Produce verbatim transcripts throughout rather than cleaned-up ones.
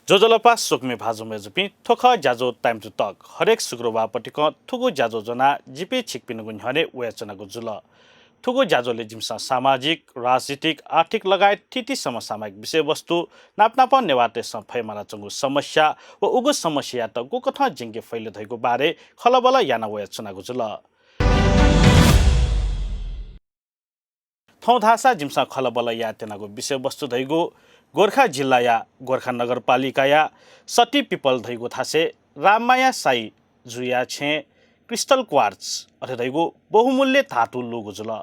ज्वजलपा स्वकुमि भाजु मय्जुपिं, थ्व खः ज्याझ्वः Time to Talk। हरेक शुक्रबार पतिकं थुगु ज्याझ्वः ज्वनाः जिपिं छिकपिनिगु न्ह्यःने वयाच्वनागु जुल। थुगु ज्याझ्वलय् जिमिसं सामाजिक, राजनीतिक, आर्थिक लगायत थीथी समसामयिक विषयवस्तु, नापनापं नेवाःतय्सं फयेमालाच्वंगु समस्या व उगु समस्यायात गुकथं ज्यंके फइ ले धइगु बारे खँल्हाबल्हा याना वयाच्वनागु जुल। थौं धाःसा जिमिसं खँल्हाबल्हा यायेत्यनागु विषयवस्तु धइगु गोर्खा जिल्लाया गोर्खा नगरपालिकाया सती पिपल धइगु थासय् राममाया साइ जुया छेँ crystal quartz अथे धइगु बहुमूल्य धातु लूगु जुल।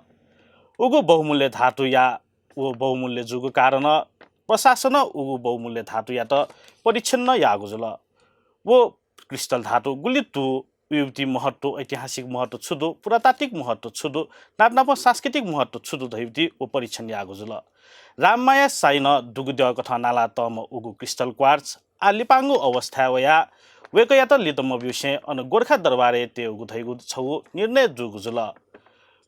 उगु बहुमूल्य धातुया व बहुमूल्य जूगु कारणं प्रशासनं उगु बहुमूल्य धातुयात परीक्षण नं याःगु जुल। व crystal धातु गुलि दु, उइबुति महत्व, ऐतिहासिक महत्व छु दु, पुरातात्विक महत्व छु दु, नापनापं सांस्कृतिक महत्व छु दु धइबुति व परीक्षण याःगु जुल। राममाया साइनं दुगु द्यः कथं नालातःम्ह उगु crystal quartz आः लिपांगु अवस्थाय् वयाः वय्कःयात लित मब्यूसें अन गोर्खा दरबारय् तयेगु धइगु छगू निर्णय जूगु जुल।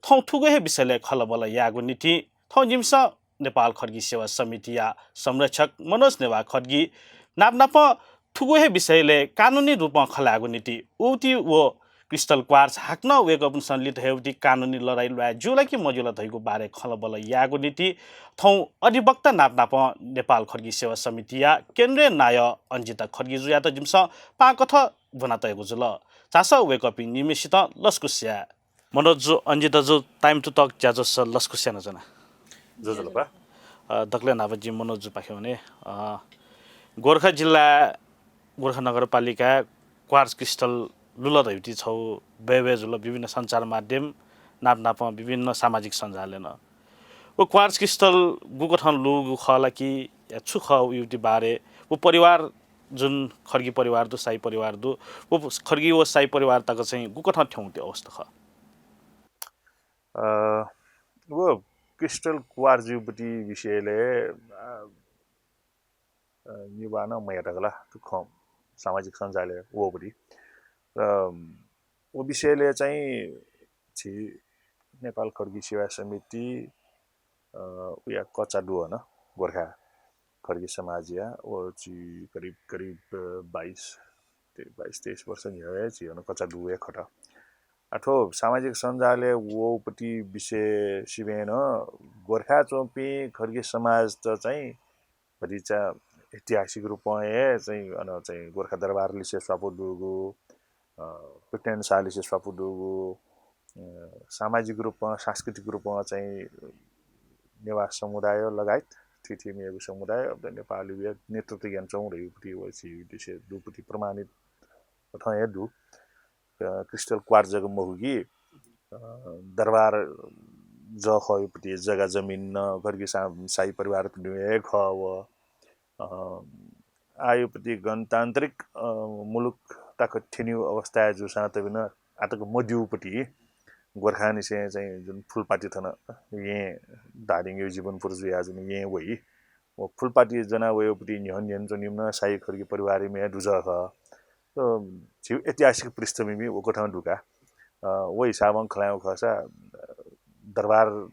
थौं थुगु हे विषयलय् खँल्हाबल्हा यायेगु निंतिं थौं जिमिसं नेपाल खड्गी सेवा समितिया संरक्षक मनोज नेवाः खड्गी नापनापं थुगु हे विषयलय् कानुनी रूपं खँ ल्हायेगु निंतिं उबुति व crystal quartz हाकनं वय्कःपिन्सं लित हयेबुति कानुनी लडाइँ ल्वाये ज्यू ला कि मज्यू ला धइगु बारे खँल्हाबल्हा यायेगु निंतिं थौं अधिवक्ता नापनापं नेपाल खड्गी सेवा समितिया केन्द्रीय नायः अन्जिता खड्गीजुयात जिमिसं पाहां कथं ब्वनातयागु जुल। झासँ वय्कःपिं निम्हसितं लसकुस याये। मनोज जु, अन्जिता जु, Time to Talk ज्याझ्वलय् लसकुस यानाच्वना। ज्वजलपा। अ, दकलय् न्हापा जिं मनोज जुपाखे वने। अ, गोर्खा जिल्ला गोर्खा नगरपालिकाय् quartz crystal लुल धइबुति छगू बय्बय् जुल, विभिन्न सञ्चार माध्यम नापनापं विभिन्न सामाजिक सञ्जालय् नं। व quartz crystal गुकथं लूगु खः ला कि या छु खः उइबुति बारे व परिवार जुन खड्गी परिवार दु, साइ परिवार दु, व खड्गी व साइ परिवार तक चाहिँ गुकथं थ्यंगु अवस्था खः? अ, व crystal quartz जुइबुति विषयलय्, अ, अ, निभाः नं मयात खला, थ्व खँ सामाजिक सञ्जालय् वःबुति। अ, व विषयलय् चाहिँ झी नेपाल खड्गी सेवा समिति, अ, उया कचा दु अन गोर्खा खड्गी समाजया, व झी करिब, करिब, अ, बाइस, ते-, बाइस तेइस वर्ष न्ह्यः हे झी अन कचा दु हे खत। आ, थ्व सामाजिक सञ्जालय् वःबुति विषय सिबें नं गोर्खा च्वंपिं खड्गी समाजत चाहिँ भतिचा ऐतिहासिक रूपं हे चाहिँ अन चाहिँ गोर्खा दरबार लिसे स्वापू दुगु, अ, पृथ्वीनारायण शाह लिसे स्वापू दुगु, अ, सामाजिक रूपं, सांस्कृतिक रूपं चाहिँ नेवाः समुदाय लगायत थीथी मेगु समुदाय अब नेपालया नेतृत्व यानाच्वंगु धइगुपति व झी लिसे दुपति प्रमाणित कथं हे दु। अ, crystal quartz जक मखु कि, अ, दरबार जःखःयापति जग्गा जमिन नं खड्गी सा-, साइ परिवारपति हे खः व। अ, आःयापति गणतान्त्रिक, अ, मुलुक तक थ्यनीगु अवस्थाय् जूसां तबिन आतक मद्यूपति गोर्खानिसें चाहिँ जुन फुलपाटी थन येँ धादिङया जीवनपुर जुया जुन येँ वइ, व फुलपाटी ज्वना वयापति न्ह्यःने न्ह्यःने च्वनीम्ह नं साइ खड्गी परिवारया म्ये दुजः खः। अ, झीगु ऐतिहासिक पृष्ठभूमि व कथं दु का। अ, व हिसाबं खँ ल्हायेगु खःसा, अ, दरबार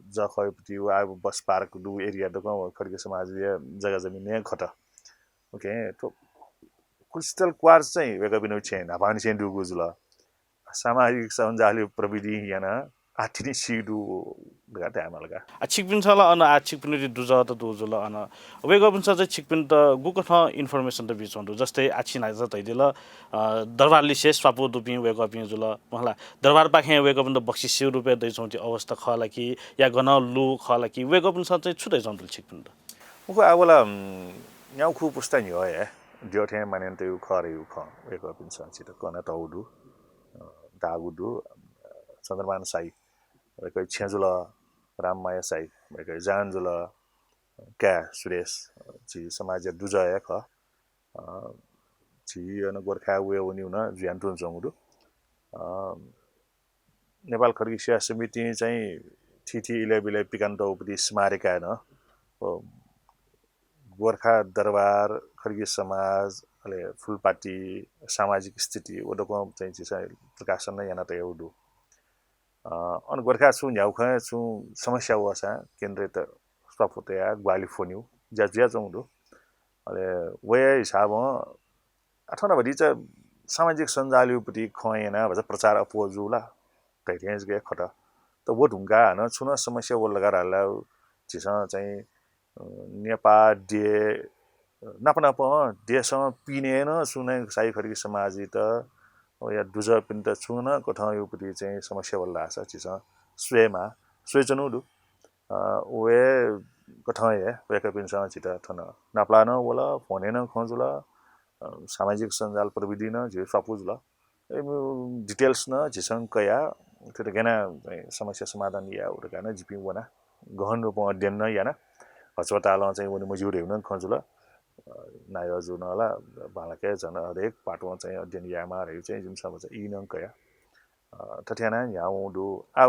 जःखःयापति व आः बस पार्क दुगु area दक्वं व खड्गी समाजया जग्गा जमिन हे खत। OK, थ्व crystal quartz चाहिँ वय्कःपिनिगु छेँय् न्हापांनिसें दुगु जुल। सामाजिक सञ्जालया प्रविधि यानाः आः थन सी दु धकाः धायेमाल का। आ, छिकपिन्सं ला अन आः छिकपिनि दुजःत दुगु जुल अन। वय्कःपिन्सं चाहिँ छिकपिन्त गुकथं information त बीच्वंगु दु? जस्तै आः छिं न्हाचः धयादिल, अ, दरबार लिसे स्वापू दुपिं वय्कःपिं जुल। मला, दरबारपाखें वय्कःपिन्त बक्सिसया रूपय् दइच्वंगु अवस्था खः ला कि या गनं लूगु खः ला कि वय्कःपिन्सं चाहिँ छु धयाच्वंगु दु छिकपिन्त? उखु आः व ला, उम्, न्यागू पुस्ता न्ह्यः हे द्यः थें मानय् यानातयागु खः धइगु खँ वय्कःपिन्सं झीत कनातःगु दु। अ, धाःगु दु, अ, चन्द्रमान साइ, वय्कःया छेँ जुल, राममाया साइ, वय्कःया जान जुल, काय् सुरेश, अ, झी समाजया दुजः हे खः। अ, झी अन गोर्खाय् वये वनीगु नं जुयां तुं च्वंगु दु। अ, नेपाल खड्गी सेवा समितिं चाहिँ थीथी इलय् बिलय् पिकानातःगुपति स्मारिकाय् नं, अ, गोर्खा दरबार, खड्गी समाज, अले फुलपाटी, सामाजिक स्थिति, व दक्वं चाहिँ झीसं प्रकाशन नं यानातयागु दु। अ, अन गोर्खाय् छुं न्ह्यागु खँय् छुं समस्या वःसां केन्द्रयात स्वापू तयाः ग्वाहालि फ्वनेगु ज्या जुयाच्वंगु दु। अले वया हिसाबं आः थन भतिचा सामाजिक सञ्जालयुपट्टि खँ याना भचा प्रचार अप्वः जू ला धैथें जक खत। त व धुंकाः हानं छुं नं समस्या वल धकाः धाल ला झीसं चाहिँ नेपाः देय् नाप नापं देशं पिने नं सुं नं साई खड्गी समाजयात या दुजःपिन्त छुं नं कथंयुपट्टि चाहिँ समस्या वल धाःसा झीसं स्वयेमाः, स्वयाच्वनु दु। अ, वय्कथं हे वय्कःपिन्सं झीत थन नापलाः नं वल, फोनय् नं खँ जुल, अ, सामाजिक सञ्जाल प्रविधि नं झी स्वापू जुल। अ, details नं झीसं कयाः थ्वयात गय् याना समस्या समाधान याये धकाः नं जिपिं वना गहन रूपं अध्ययन नं याना। हस्पतालं चाहिँ वने मज्यू धइगु नं खँ जुल। अ, नायः जू नं ला बांलाक हे झन हरेक पाटों चाहिँ अध्ययन यायेमाः धइगु चाहिँ जिमिसं भचा ई नं कया। अ, थथे यानाः न्ह्याः वंगु दु। आः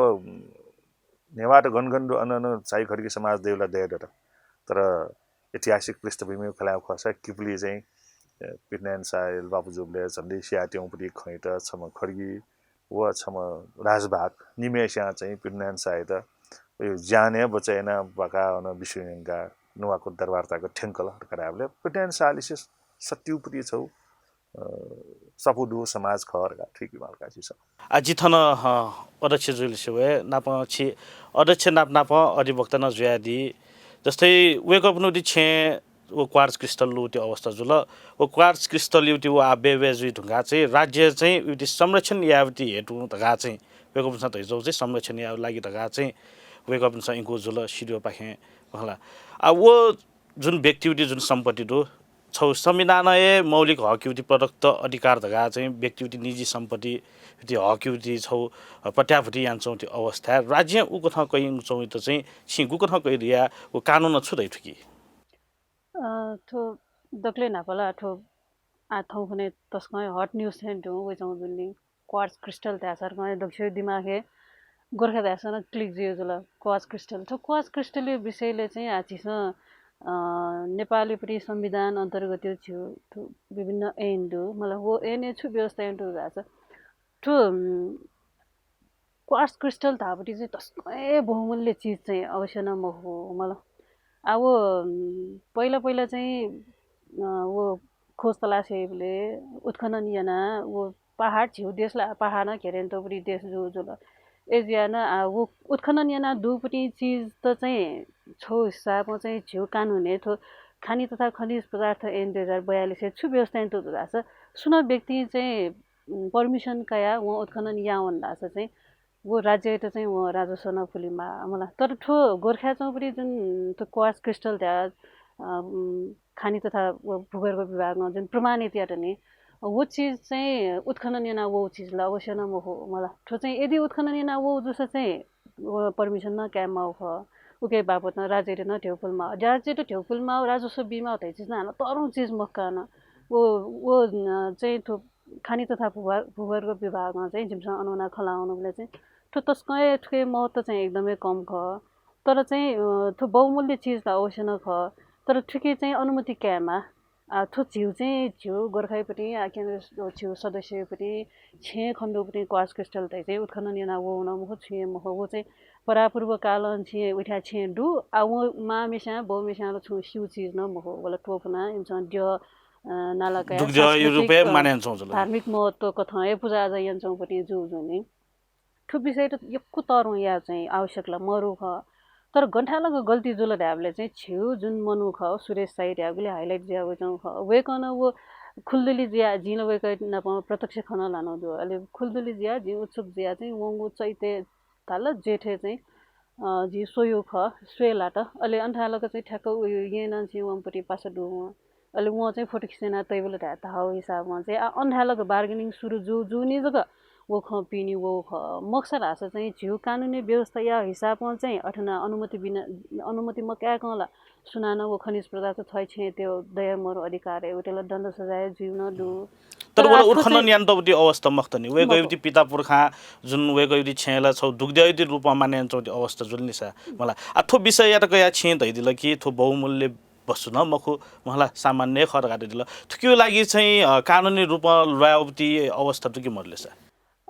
नेवाःत गन गन दु अन अन साई खड्गी समाज दय् ला दये दत। तर ऐतिहासिक पृष्ठभूमिइ खँ ल्हायेगु खःसा किपुली चाहिँ, अ, पृथ्वीनारायण शाहया बापु जूबलय् झन्डै स्याहात्यंगुपट्टि खँयात छम्ह खड्गी व छम्ह राजभाग निम्हय्सियां चाहिँ पृथ्वीनारायण शाहयात वया ज्यान हे बचय् यानाः बाकाः अन बिस्युं यंकाः नुवाकोट दरबार तक थ्यंकल धकाः धायेबलय् पृथ्वीनारायण शाहलिसे सत्यूपट्टि छगू, अ, स्वापू दुगु समाज खः धकाः थुइके माल का झीसं। आः जि थन, अ, अध्यक्ष जुलिसे वये नापं छि अध्यक्ष नाप नापं अधिवक्ता नं जुयादी। जस्तै वय्कःपिनिगु छेँय् व quartz crystal लूगु अवस्था जुल। व quartz crystal युति व आः बय् बय् जुइ धुंकाः चाहिँ राज्यं चाहिँ युति संरक्षण यायेगु हेतु धकाः चाहिँ वय्कःपिन्सं धयाच्वंगु चाहिँ संरक्षण यायेगु लागि धकाः चाहिँ वय्कःपिन्सं इकू जुल सिडिओपाखें खला। आः व जुन व्यक्तियुति जुन सम्पत्ति दु, छगू संविधानं हे मौलिक हकयुति प्रदत्त अधिकार धकाः चाहिँ व्यक्तियुति निजी सम्पत्ति युति हकयुति छगू, अ, प्रत्याभूति यानाच्वंगु अवस्थाय् राज्यं उकथं कयाच्वंगुयात चाहिँ छिं गुकथं कयादिया व कानूनं छु धइ थुकी? अ, थ्व दकलय् न्हापा ला थ्व आः थौंकन्हय् तसकं हे hot news थें तुं वइच्वंगु जुल नि। Quartz crystal धाःसा थौंकन्हय् दक्वसिबय् दिमागय् गोर्खा धाःसा नं click जुइ जुल। Quartz crystal, थ्व quartz crystal या विषयलय् चाहिँ आः झीसं, अ, नेपालयापट्टि संविधान अन्तर्गत झीगु थ्व विभिन्न ऐन दु। मतलब व ऐनय् छु व्यवस्था यानातःगु धाःसा थ्व, उम्, quartz crystal धाःपट्टि चाहिँ तसकं हे बहुमूल्य चिज चाहिँ अवश्य नं मखु मला। आः व, उम्, पहिला पहिला चाहिँ, अ, व खोज तलास याइबलय् उत्खनन यानाः व पहाड, झीगु देश ला पहाडं घेरे यानातःपट्टि देश जू जुल। अय्जुयाः नं आः व उत्खनन यानाः दुगुपट्टि चिजत चाहिँ छगू हिसाबं चाहिँ झीगु कानूनय् थ्व खानी तथा खनिज पदार्थ ऐन दुई हजार बयालिसय् छु व्यवस्था यानातःगु धाःसा सुं नं व्यक्तिं चाहिँ, उम्, permission कयाः वं उत्खनन याः वन धाःसा चाहिँ व राज्ययात चाहिँ वं राजस्व नं पुलेमाः मला। तर थ्व गोर्खाय् च्वंपट्टि जुन थ्व quartz crystal धाःगु, अ, उम्, खानी तथा व भूगर्भ विभागं जुन प्रमाणित यात नि, व चिज चाहिँ उत्खनन यानाः वःगु चिज ला अवश्य नं मखु मला। थ्व चाहिँ यदि उत्खनन यानाः वःगु जूसा चाहिँ व permission नं कायेमाःगु खः। उकिया बापतं राज्ययात नं धेउ पुलेमाः, राज्ययात धेउ पुलेमाः, राजस्व बीमाः धइगु चिज नं हानं तःधंगु चिज मखु का नं। व, व, अ, चाहिँ थ्व खानी तथा भूगर्-, भूगर्भ विभागं चाहिँ जिमिसं अन वनाः खँ ल्हाः वनाबलय् चाहिँ थ्व तसकं हे थुकिया महत्त्व चाहिँ एकदमै कम खः। तर चाहिँ, अ, थ्व बहुमूल्य चिज ला अवश्य नं खः। तर थुकिया चाहिँ अनुमति कायेमाः। आः थ्व झीगु चाहिँ झीगु गोर्खायापट्टि, आः क्यन झीगु सदस्ययापट्टि, छेँय् खनेदुगुपट्टि quartz crystal धइगु चाहिँ उत्खनन यानाः वःगु नं मखु, छुं हे मखु। व चाहिँ परापूर्व कालं छिं उथ्या छेँय् दु। आः व मांम्हेस्यां, बौम्हेस्यां ला छुं स्यूगु चिज नं मखु। व ला त्वपुनाः इमिसं द्यः, अ, नाला कयाः दुग्द्यःया सांस्कृतिक, रूपय् अ, मानय् यानाच्वंगु जुल। धार्मिक महत्त्व कथं हे पुजा आजा यानाच्वंगुपट्टि जू जुनि। थ्व विषययात यक्व तःधंगु यायेगु चाहिँ आवश्यक ला मरु खः। तर गन थाय् लाक गल्ती जुल धायेबलय् चाहिँ झीगु जुन मनू खः, सुरेश शाही धायेगु गुलि highlight जुया वइच्वंगु खः। वय्कलं व खुल्दुली जुयाः, जिं ला वय्कः नाप प्रत्यक्ष खँ नं ल्हानागु दु। अले खुल्दुली जुयाः जिं उत्सुक जुयाः चाहिँ वंगु चैतय् धाल जेठय् चाहिँ, अ, जिं स्वयागु खः, स्वये लात। अले अन थाय् लाक चाहिँ ठ्याक्क उ येँनं चाहिँ वंपट्टि पासा दु वं। अले वं चाहिँ फोटो खिसे यानाः तइबलय् धाये धाःगु हिसाबं चाहिँ, आ, अन थाय् लाक bargaining सुरु जू जूनि जक व खँ पिने वःगु खः। मखुसा धाःसा चाहिँ झीगु कानुनी व्यवस्थाया हिसाबं चाहिँ अथे नं अनुमति बिना, अनुमति मकाय्कं ला सुनानं व खनिज पदार्थ थः छेँय् तये दये मरु अधिकार हे, उते ला दण्ड सजाय जुइ नं दु। तर तर व ला आः थ्व उत्खनन चाहिँ यानातःगु अवस्था मखुत नि। वय्कःयागु पिता पुर्खां जुन वय्कःयागु छेँय् ला छगू दुग्द्यःयागु रूपं मानय् यानातःगु अवस्था जुल नि सा मला। आ, थ्व विषययात कयाः छिं धयादिल कि थ्व बहुमूल्य वस्तु नं मखु, मला सामान्य खः धकाः धयादिल। थुकिया लागि चाहिँ, अ, कानुनी रूपं ल्वायेगु अवस्था दु कि मदु ले सा?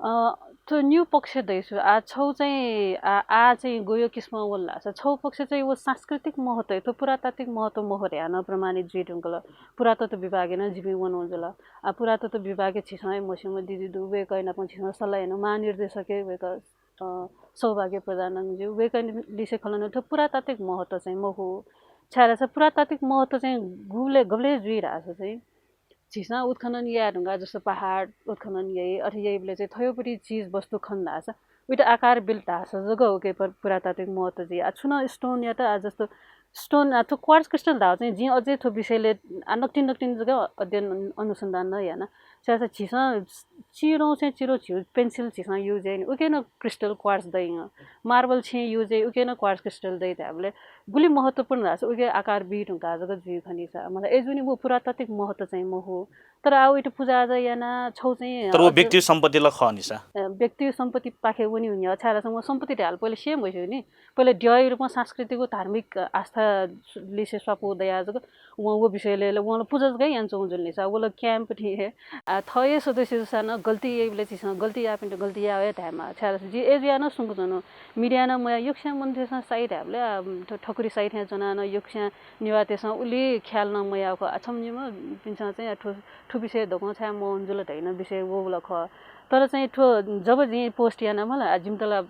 अ, त न्यू पक्ष दइसु आ छौ चाहिँ आ, आ चाहिँ गोयो किसिम वल लासा छौ पक्ष चाहिँ वो सांस्कृतिक महत्व थ्व पुरातात्विक महत्व महो रे न प्रमाणित जुइ धुंकल। पुरातत्व विभागे न जिमि वन जुल। आ पुरातत्व विभागे छिसं मसिम दिजु दु वेक नाप छिसं सल्लाह न महानिर्देशके वेक अ, सौभाग्य प्रधान ज्यू वेक लिसे खलन थ्व पुरातात्विक महत्व चाहिँ मखु। छाय् लासा पुरातात्विक महत्व चाहिँ गुबले गबले जुइ धासा चाहिँ झीसं उत्खनन याये धुंका जस्तो पहाड उत्खनन याइ अथे याइबले चाहिँ थयोपरि चिज वस्तु खन धासा उइत आकार बिल धासा जग उके पर पुरातात्विक महत्व जुइ। आ छुन स्टोन यात आ जस्तो स्टोन आ थ्व क्वार्ट्ज क्रिस्टल धाव चाहिँ जिं अझै थ्व विषयले आ नक्टिन नक्टिन जग अध्ययन अनुसन्धान न याना। छाय् लासा झीसं चिरौं चाहिँ चिरौं झिउ पेन्सिल झीसं युज याइ नि उके न क्रिस्टल क्वार्ट्ज दइ। मार्बल छेँ युज याइ उके न क्वार्ट्ज क्रिस्टल दइ धाबले गुलि महत्वपूर्ण धासा उके आकार बी धुंका जग जुइ खनिसा। मतलब ए जुनि वो पुरातात्विक महत्व चाहिँ महु। तर आ उइत पूजा आजा याना छौ चाहिँ तर वो अझ व्यक्ति सम्पत्ति ल खनिसा। अ, व्यक्ति सम्पत्ति पाखे वनि हुन्या छाय् लासा वो सम्पत्ति ढाल पहिले सेम वइसु नि। पहिले द्यय रूपमा सांस्कृतिक व धार्मिक आस्था लिसे स्वापु दया जग वं वो विषय ले वं पूजा जग यान चौ जुल निसा वो ल क्याम्प थी हे। आ थये सदस्य जसा न गल्ती याइबले चिसं गल्ती यापिन्त गल्ती यावे धायमा छाय् लासा जि एज यान सुंक जन। मिडिया न मया युक्ष्या मन्त्रीसं साइट हाबले आ, ठ-, ठकुरी साइट हे जना न युक्ष्या निवातेसं उली ख्याल न मया खो आ छम निम पिन्सं चाहिँ आ थु थु विषय दकं छाय् मौन जुल धैन विषय वो ल खो। तर चाहिँ थ्व जब जिं पोस्ट याना मला आ जिमतला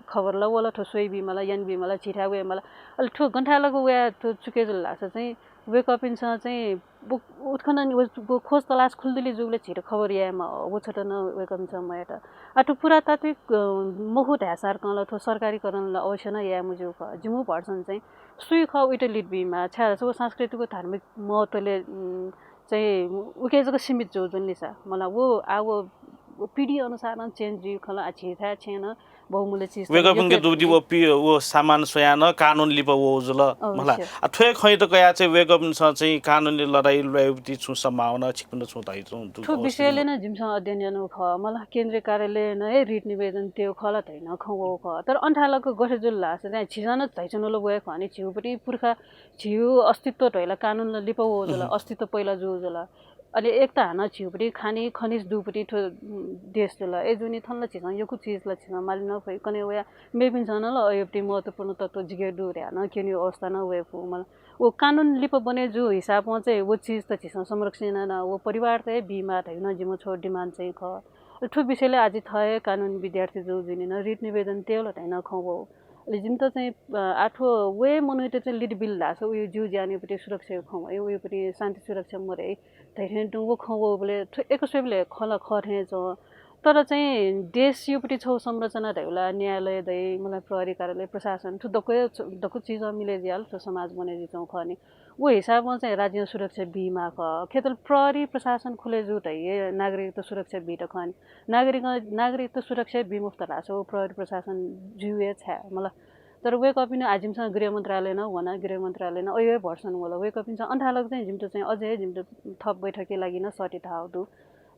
खबर ल वल थ्व सोइ बी मला यान बी मला झिठा वे मला। अले थ्व गन्था लग वया थ्व चुके जुल लासा चाहिँ वेकपिन्सं चाहिँ बु-, उत्खनन व, व खोज तलास खुल्दुली जुबले झिठा खबर यायमा वो छत न वेकपिन्सं मयात। आ थ्व पुरातात्विक अ, महु धाय् सार कं ल थ्व सरकारीकरण ल अवश्य न याये मुजु ख जिमु भर्सन चाहिँ सुइ ख उइत लिट बीमा छाय् लासा वो सांस्कृतिक व धार्मिक महत्वले उम्, चाहिँ उके जक सीमित जु जुन लिसा मला वो आ वो वो पिढी अनुसार चेन्ज जुइ खल आ झिठा छेन बहुमूल्य चिज वेकपिनके दुबदी वो पि वो सामान सोयान कानुन लिप वो जुल। मला आ थ्वे खैत कया चाहिँ वेकपिनसं चाहिँ कानुनले लडाई लुवाइबती छु सम्भावना छिकपिन छु धाइ छु थ्व विषयले न जिमसं अध्ययन यानु ख मला केन्द्रीय कार्यालय न हे रिट निवेदन तेउ खल धैन खौ वो ख तर अन्ठालक गठे जुल लासा चाहिँ झिजन धैचुनु ल वये खनि झिउपटी पुर्खा झिउ अस्तित्व धैला कानुन ल लिप वो जुल अस्तित्व पहिला जु जुल। अले एकता हानं झिउपटी खानी खनिज दुपटी थ्व देश जुल ए जुनि थन ल झिसं यकु चिज ल झिसं मालि न फै कने वया मेपिन्सं न ल अयोपटी महत्वपूर्ण तत्व जिगे दु रे हानं केन्यु अवस्था न वये फु मला। वो कानुन लिप बने जु हिसाबं चाहिँ वो चिज त झिसं संरक्षण न वो परिवार त बीमा धैन जिमु छो डिमान्ड चाहिँ ख। अले थ्व विषयले आजि थये कानुन विद्यार्थी जु जुनि न रिट निवेदन तेउ ल धैन खौ वो। अले जिमत चाहिँ अ, आ थ्व वे मनूत चाहिँ लिट बिल लासा उयो ज्यू ज्यानीपटी सुरक्षा खौ उयोपटी शान्ति सुरक्षा मरे धैथें तुं वो खौ वो बले थ्व एक स्वयबले खल खथें च। तर चाहिँ देश युपटी छौ संरचना धैला न्यायालय दै मला प्रहरी कार्यालय प्रशासन थ्व दक्व दक्व चिज मिले जियाल थ्व समाज बने जिचौ खनि। वो हिसाबं चाहिँ राज्य सुरक्षा बीमा ख खेतल प्रहरी प्रशासन खुले जु धै नागरिकता सुरक्षा बीत खनि। नागरिक नागरिकता सुरक्षा बीमुफ्त लासा वो प्रहरी प्रशासन जुए छाय् मला। तर वेकपिन आजिमसं गृह मन्त्रालय न वना गृह मन्त्रालय न अयो भर्सन वल वेकपिन्सं अन्ठालक चाहिँ जिमत चाहिँ अझै जिमत थप बैठकके लागि न सटे धाव दु।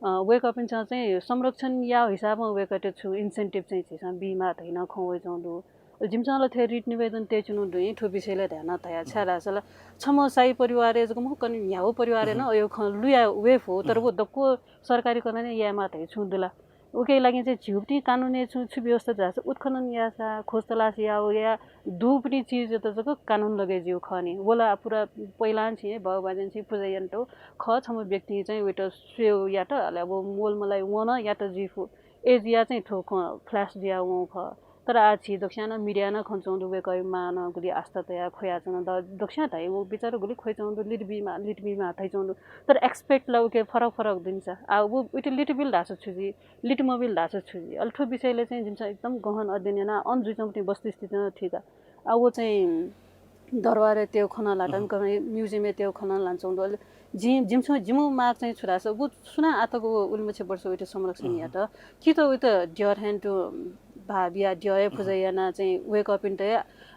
अ, वेकपिन्सं चाहिँ संरक्षण या हिसाबं वेकते छु इन्सेन्टिभ चाहिँ झिसं बीमा धैन खौ वइचौ दु। जिमसं ल थे रिट निवेदन तेचुनु दुई थ्व विषयले ध्यान धया छाय् लासा ल छम साई परिवार जक मुख कनि न्याउ परिवार न अयो खँ लुया वे फु तर वो दक्व सरकारीकरण यायमा धै छु दुला। उके लागि चाहिँ झिउपटी कानुनय् छु छु व्यवस्था जासा उत्खनन यासा खोज तलास या या दुपटी चिज जत जक कानुन लगे जिउ खनि वला पुरा पहिलान छि बाउ बाजन छि पूजा यन्तो ख छम व्यक्ति चाहिँ वेट स्वेउ यात अले वो मोल मलाई वन यात जिफु। ए जिया चाहिँ थ्व ख फ्ल्यास जिया वं ख। तर आ छि दक्ष्यान मिडिया न खन चौंदु वेकय मान गुली आस्था तया खोया चन द दक्ष्या धै वो विचार गुली खोय चौंदु लिट बीमा लिट बीमा धै चौंदु। तर एक्सपेक्ट ला उके फरक फरक दिनसा आ वो उइट लिट बिल धासा छुजी लिट मबिल धासा छुजी अले थ्व विषयले चाहिँ जिमसं एकदम गहन अध्ययन याना अन जुइचौंपटी वस्तुस्थिति न थुइका। आ वो चाहिँ दरबारय् तेउ खन लातन कने म्युजियमय् तेउ खन लान चौंदु अले जि जिमसं जिमु माग चाहिँ छु धासा वो सुना आतक वो उलिमछे वर्ष उइट संरक्षण यात। कि त उइट द्यः थें तु भाव या द्यः पूजा याना चाहिँ वेकपिन्त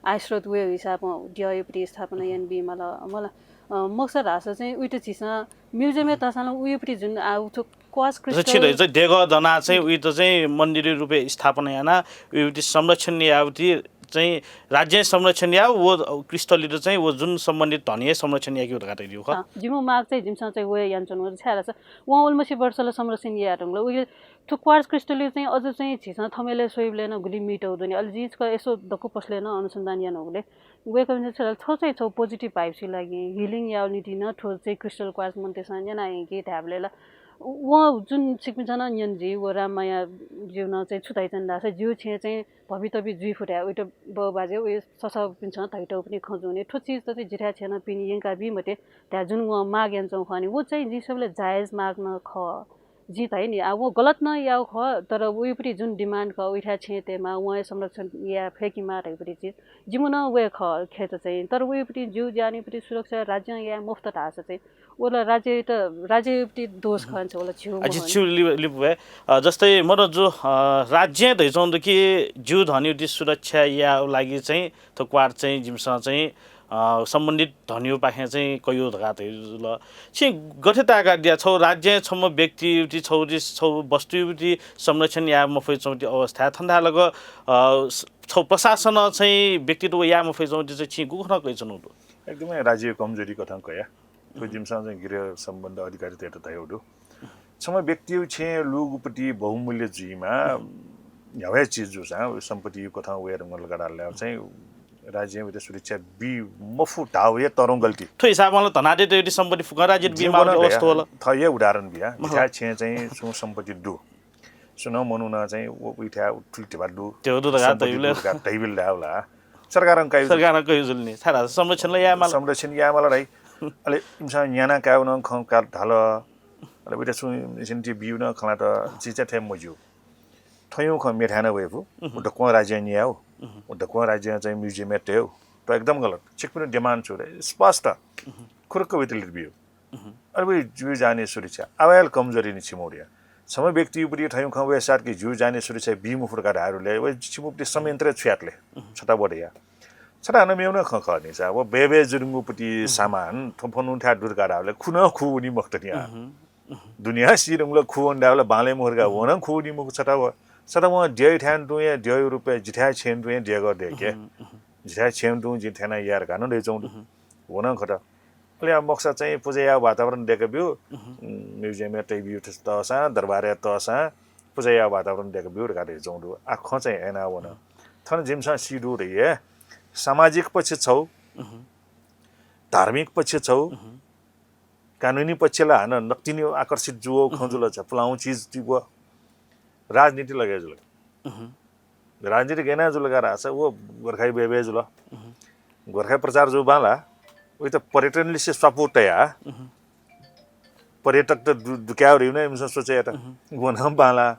आयस्रोत वे हिसाबं द्यः प्रतिस्थापना यान बी मला मला। अ, मकसद हासा चाहिँ उइत झिसं म्युजियमय् तःसां उयोपट्टि जुन आ उथु क्वास जस्तो क्रिस्टल छिटो चाहिँ देगः दना चाहिँ उइत चाहिँ मन्दिर रूपे स्थापना याना उयोपट्टि संरक्षण यावटी चाहिँ राज्यं संरक्षण याः, व क्रिस्टलयात चाहिँ व जुन सम्बन्धित धनया संरक्षण याकेगु धकाः धयादीगु खः। अँ, जिमिगु माग चाहिँ जिमिसं चाहिँ व हे यानाच्वनागु, छाय्धाःसा वं उलिमछि वर्षल संरक्षण यायेधुंकल। उकिं थ्व क्वार्ट्ज क्रिस्टलयात चाहिँ अझ चाहिँ झीसं थम्हय्‌बलय् स्वइबलय् नं गुलि मीत दनि। अले जिं छकः यसो दक्व पसलय् नं अनुसन्धान यानागु ले वय्‌कःपिन्सं छकः चाहिँ छगू positive vibe सिलागि, healing यायेगु निंतिं नं थ्व चाहिँ क्रिस्टल क्वार्ट्ज मनूतय्‌सं न्यनायंकि धायेबलय् ला वं जुन छिकपिन्सं नं न्यन जुइ, व राममाया ज्यू नं चाहिँ छु धयाच्वन धाःसा, ज्यू छेँ चाहिँ भवितव्य जुइ फु धयाः वइत बौ बाजे, वया ससःपिन्सं धयातःगु पनि खँ जुनि। थ्व चिज त चाहिँ जिथाय् छेँ नं पिने यंका बी मते धयाः जुन वं माग यानाच्वंगु खः नि, व चाहिँ जिं स्वयेबलय् जायज माग नं खः। जिं धाइ नि, आ, व गलत नं याःगु खः, तर वयापट्टि जुन demand खः, उइथाय् छेँ तयेमाः, वं हे संरक्षण याये फय्केमाः धइपट्टि चिज जिमिगु नं व हे खः खेचा चाहिँ। तर वयापट्टि ज्यू ज्यानयापट्टि सुरक्षा राज्यं याये मफुत धाःसा चाहिँ व ला राज्ययात, राज्ययापट्टि दोष खः नि, व ला झीगु आ, मखु नि। झी छु लि-, लिपु हे, अ, जस्तै मनोज जु, अ, राज्यं धयाच्वंगु दु कि ज्यू धनयापट्टि सुरक्षा यायेगु लागि चाहिँ थ्व क्वार्ट्ज चाहिँ जिमिसं चाहिँ, अ, सम्बन्धित धनीपाखें चाहिँ कयागु धकाः धयागु जुल। छिं गथे ताय्‌कादिया, छगू राज्यं छम्ह व्यक्तियापट्टि, छगू, छगू वस्तुयापट्टि संरक्षण याये मफयाच्वंगु अवस्थाय् थन धाःसा लक, अ, स-, छगू प्रशासनं चाहिँ व्यक्तित्व याये मफयाच्वंगु चाहिँ छिं गुकथं कयाच्वनागु दु? एकदमै राज्यया कमजोरी कथं कया। थ्व जिमिसं चाहिँ गृह सम्बन्ध अधिकारीतय्‌त धयागु दु। छम्ह व्यक्तिया छेँ लूगुपट्टि बहुमूल्य जुइमाः, न्ह्यागु हे चिज जूसां, व सम्पत्ति कथं वये धुंकल धकाः धाःसा चाहिँ राज्यं वयात सुरक्षा बी मफु धाःगु हे तःधंगु गल्ती। थ्व हिसाबं ला धनाढ्यतय्‌गु सम्पत्ति फुक्कं राज्ययात बीमाःगु अवस्था वल। थ्व हे उदाहरण बिया। जिथाय् छेँ चाहिँ छुं सम्पत्ति दु। सुनं मनुखं चाहिँ व, उइथाय् थुलि धिबा दु। त्यो दु धकाः सम्पत्ति दु धकाः धइबलय् धाःसा ला सरकारं कयागु, सरकारं कयागु जुल नि। छाय् धाःसा संरक्षण ला यायेमाल। संरक्षण यायेमाल धाइ। अले इमिसं न्याना कायेगु नं खँ का धाल। अले वयात छुं इन्सेन्टिभ बीगु नं खँ ल्हात, झी चाहिँ थथे मज्यू। थ्व खँ मेथाय् नं वये फु। व दक्वं राज्यं न्यायेगु। व दक्वं राज्यं चाहिँ म्युजियमय् तयेगु। थ्व एकदम गलत। छिकपिनि demand छु धाइ? स्पष्ट। खुरुक्क वयात लित बियेगु। अले व ज्यू ज्यानया सुरक्षा। आः व हे कमजोरी नि छिमिगु या। छम्ह व्यक्तियापट्टि थ्व खँ वये साथ कि ज्यू ज्यानया सुरक्षा बी मफु धकाः धायेबलय् व छिमिगुपट्टि संयन्त्र छु यात ले? छता व धया। छता हानं मेगु नं खँ खः नि सा, व बय् बय् जुइगुपट्टि सामान थ्व मनूथाय् दु धकाः धाःबलय् खु नं खू वनी मखुत नि आ। दुनियां सी धुंकल खू वनी धाःबलय् बांलाइ मखु धकाः व नं खू वनी मखु छता व। छता वं द्यःयाथाय् तुं हे द्यःया रुपय् जिथाय् छेँ तुं हे द्यःगः दय्‌के। जिथाय् छेँ तुं जिं थथे याये धकाः नं धयाच्वंगु दु। व नं खत। अले आ मखुसा चाहिँ पुजा याये वातावरण दय्‌का ब्यु, म्युजियमय् तयाब्यु तःसां, दरबारय् तःसां पुजा याये वातावरण दय्‌का ब्यु धकाः धयाच्वंगु दु। आ खँ चाहिँ हयेना वन। थन जिमिसं सी दु धइगु, सामाजिक पक्ष छगू, धार्मिक पक्ष छगू, कानुनी पक्ष ला हानं नकतिनि आकर्षित जुयागु खँ जुल, झ्यापुलागु चिज तिबः। राजनीति ला गय् जुल? राजनीति गय् याना जुल का धाःसा व गोर्खाइ बय् बय् जुल। गोर्खाइ प्रचार जूगु बांला, वइत पर्यटनलिसे स्वापू तयाः पर्यटकत दु-, दुकायेगु धइगु नं इमिसं सोचे यात। व नं बांला,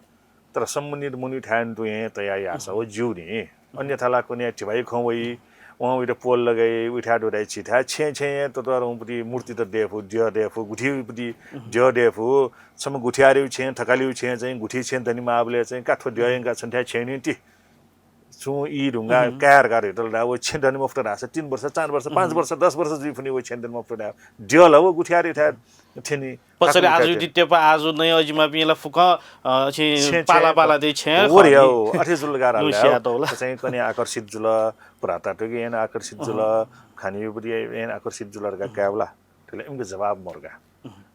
तर सम्बन्धित मनूथाय् तुं हे तयाः याःसा व ज्यू नि। अन्यथा ला कन्हय् धिबाइ खँ वइ, वं वइत पोल लगाइ, उइथाय् दु धाइ, छिथाय् छेँ छेँ हे ततःधंगुपट्टि मूर्तित दय् फु, द्यः दय् फु, गुथिपट्टि द्यः दय् फु, छम्ह गुथियारया छेँ, थकालिया छेँ चाहिँ गुथि छेँ दनेमाःबलय् चाहिँ का थ्व द्यः यंकाः छन्थाय् छेँ नि ति। छुं ई धुंकाः काये धकाः धयातल धाः, व छेँ दने मफुत धाःसा तीन वर्ष, चार वर्ष, पाँच वर्ष, दस वर्ष जुइ फुनि व छेँ दने मफुत धाः। द्यः ला व गुथियारया थाय् थ्यनी। पछाडि आजु ति तेपा आजु नै अजिमापिं ला फुक्कं, अ, छि छेँ, पाला छेँ, पाला दे छेँ व खः नि। अथे जुल का धाल। चाहिँ कन्हय् आकर्षित जुल, पुरातात्विक याना आकर्षित जुल, खानीपट्टि याना आकर्षित जुल धकाः कायेबलय् थुलि इमिके जवाब मरु का।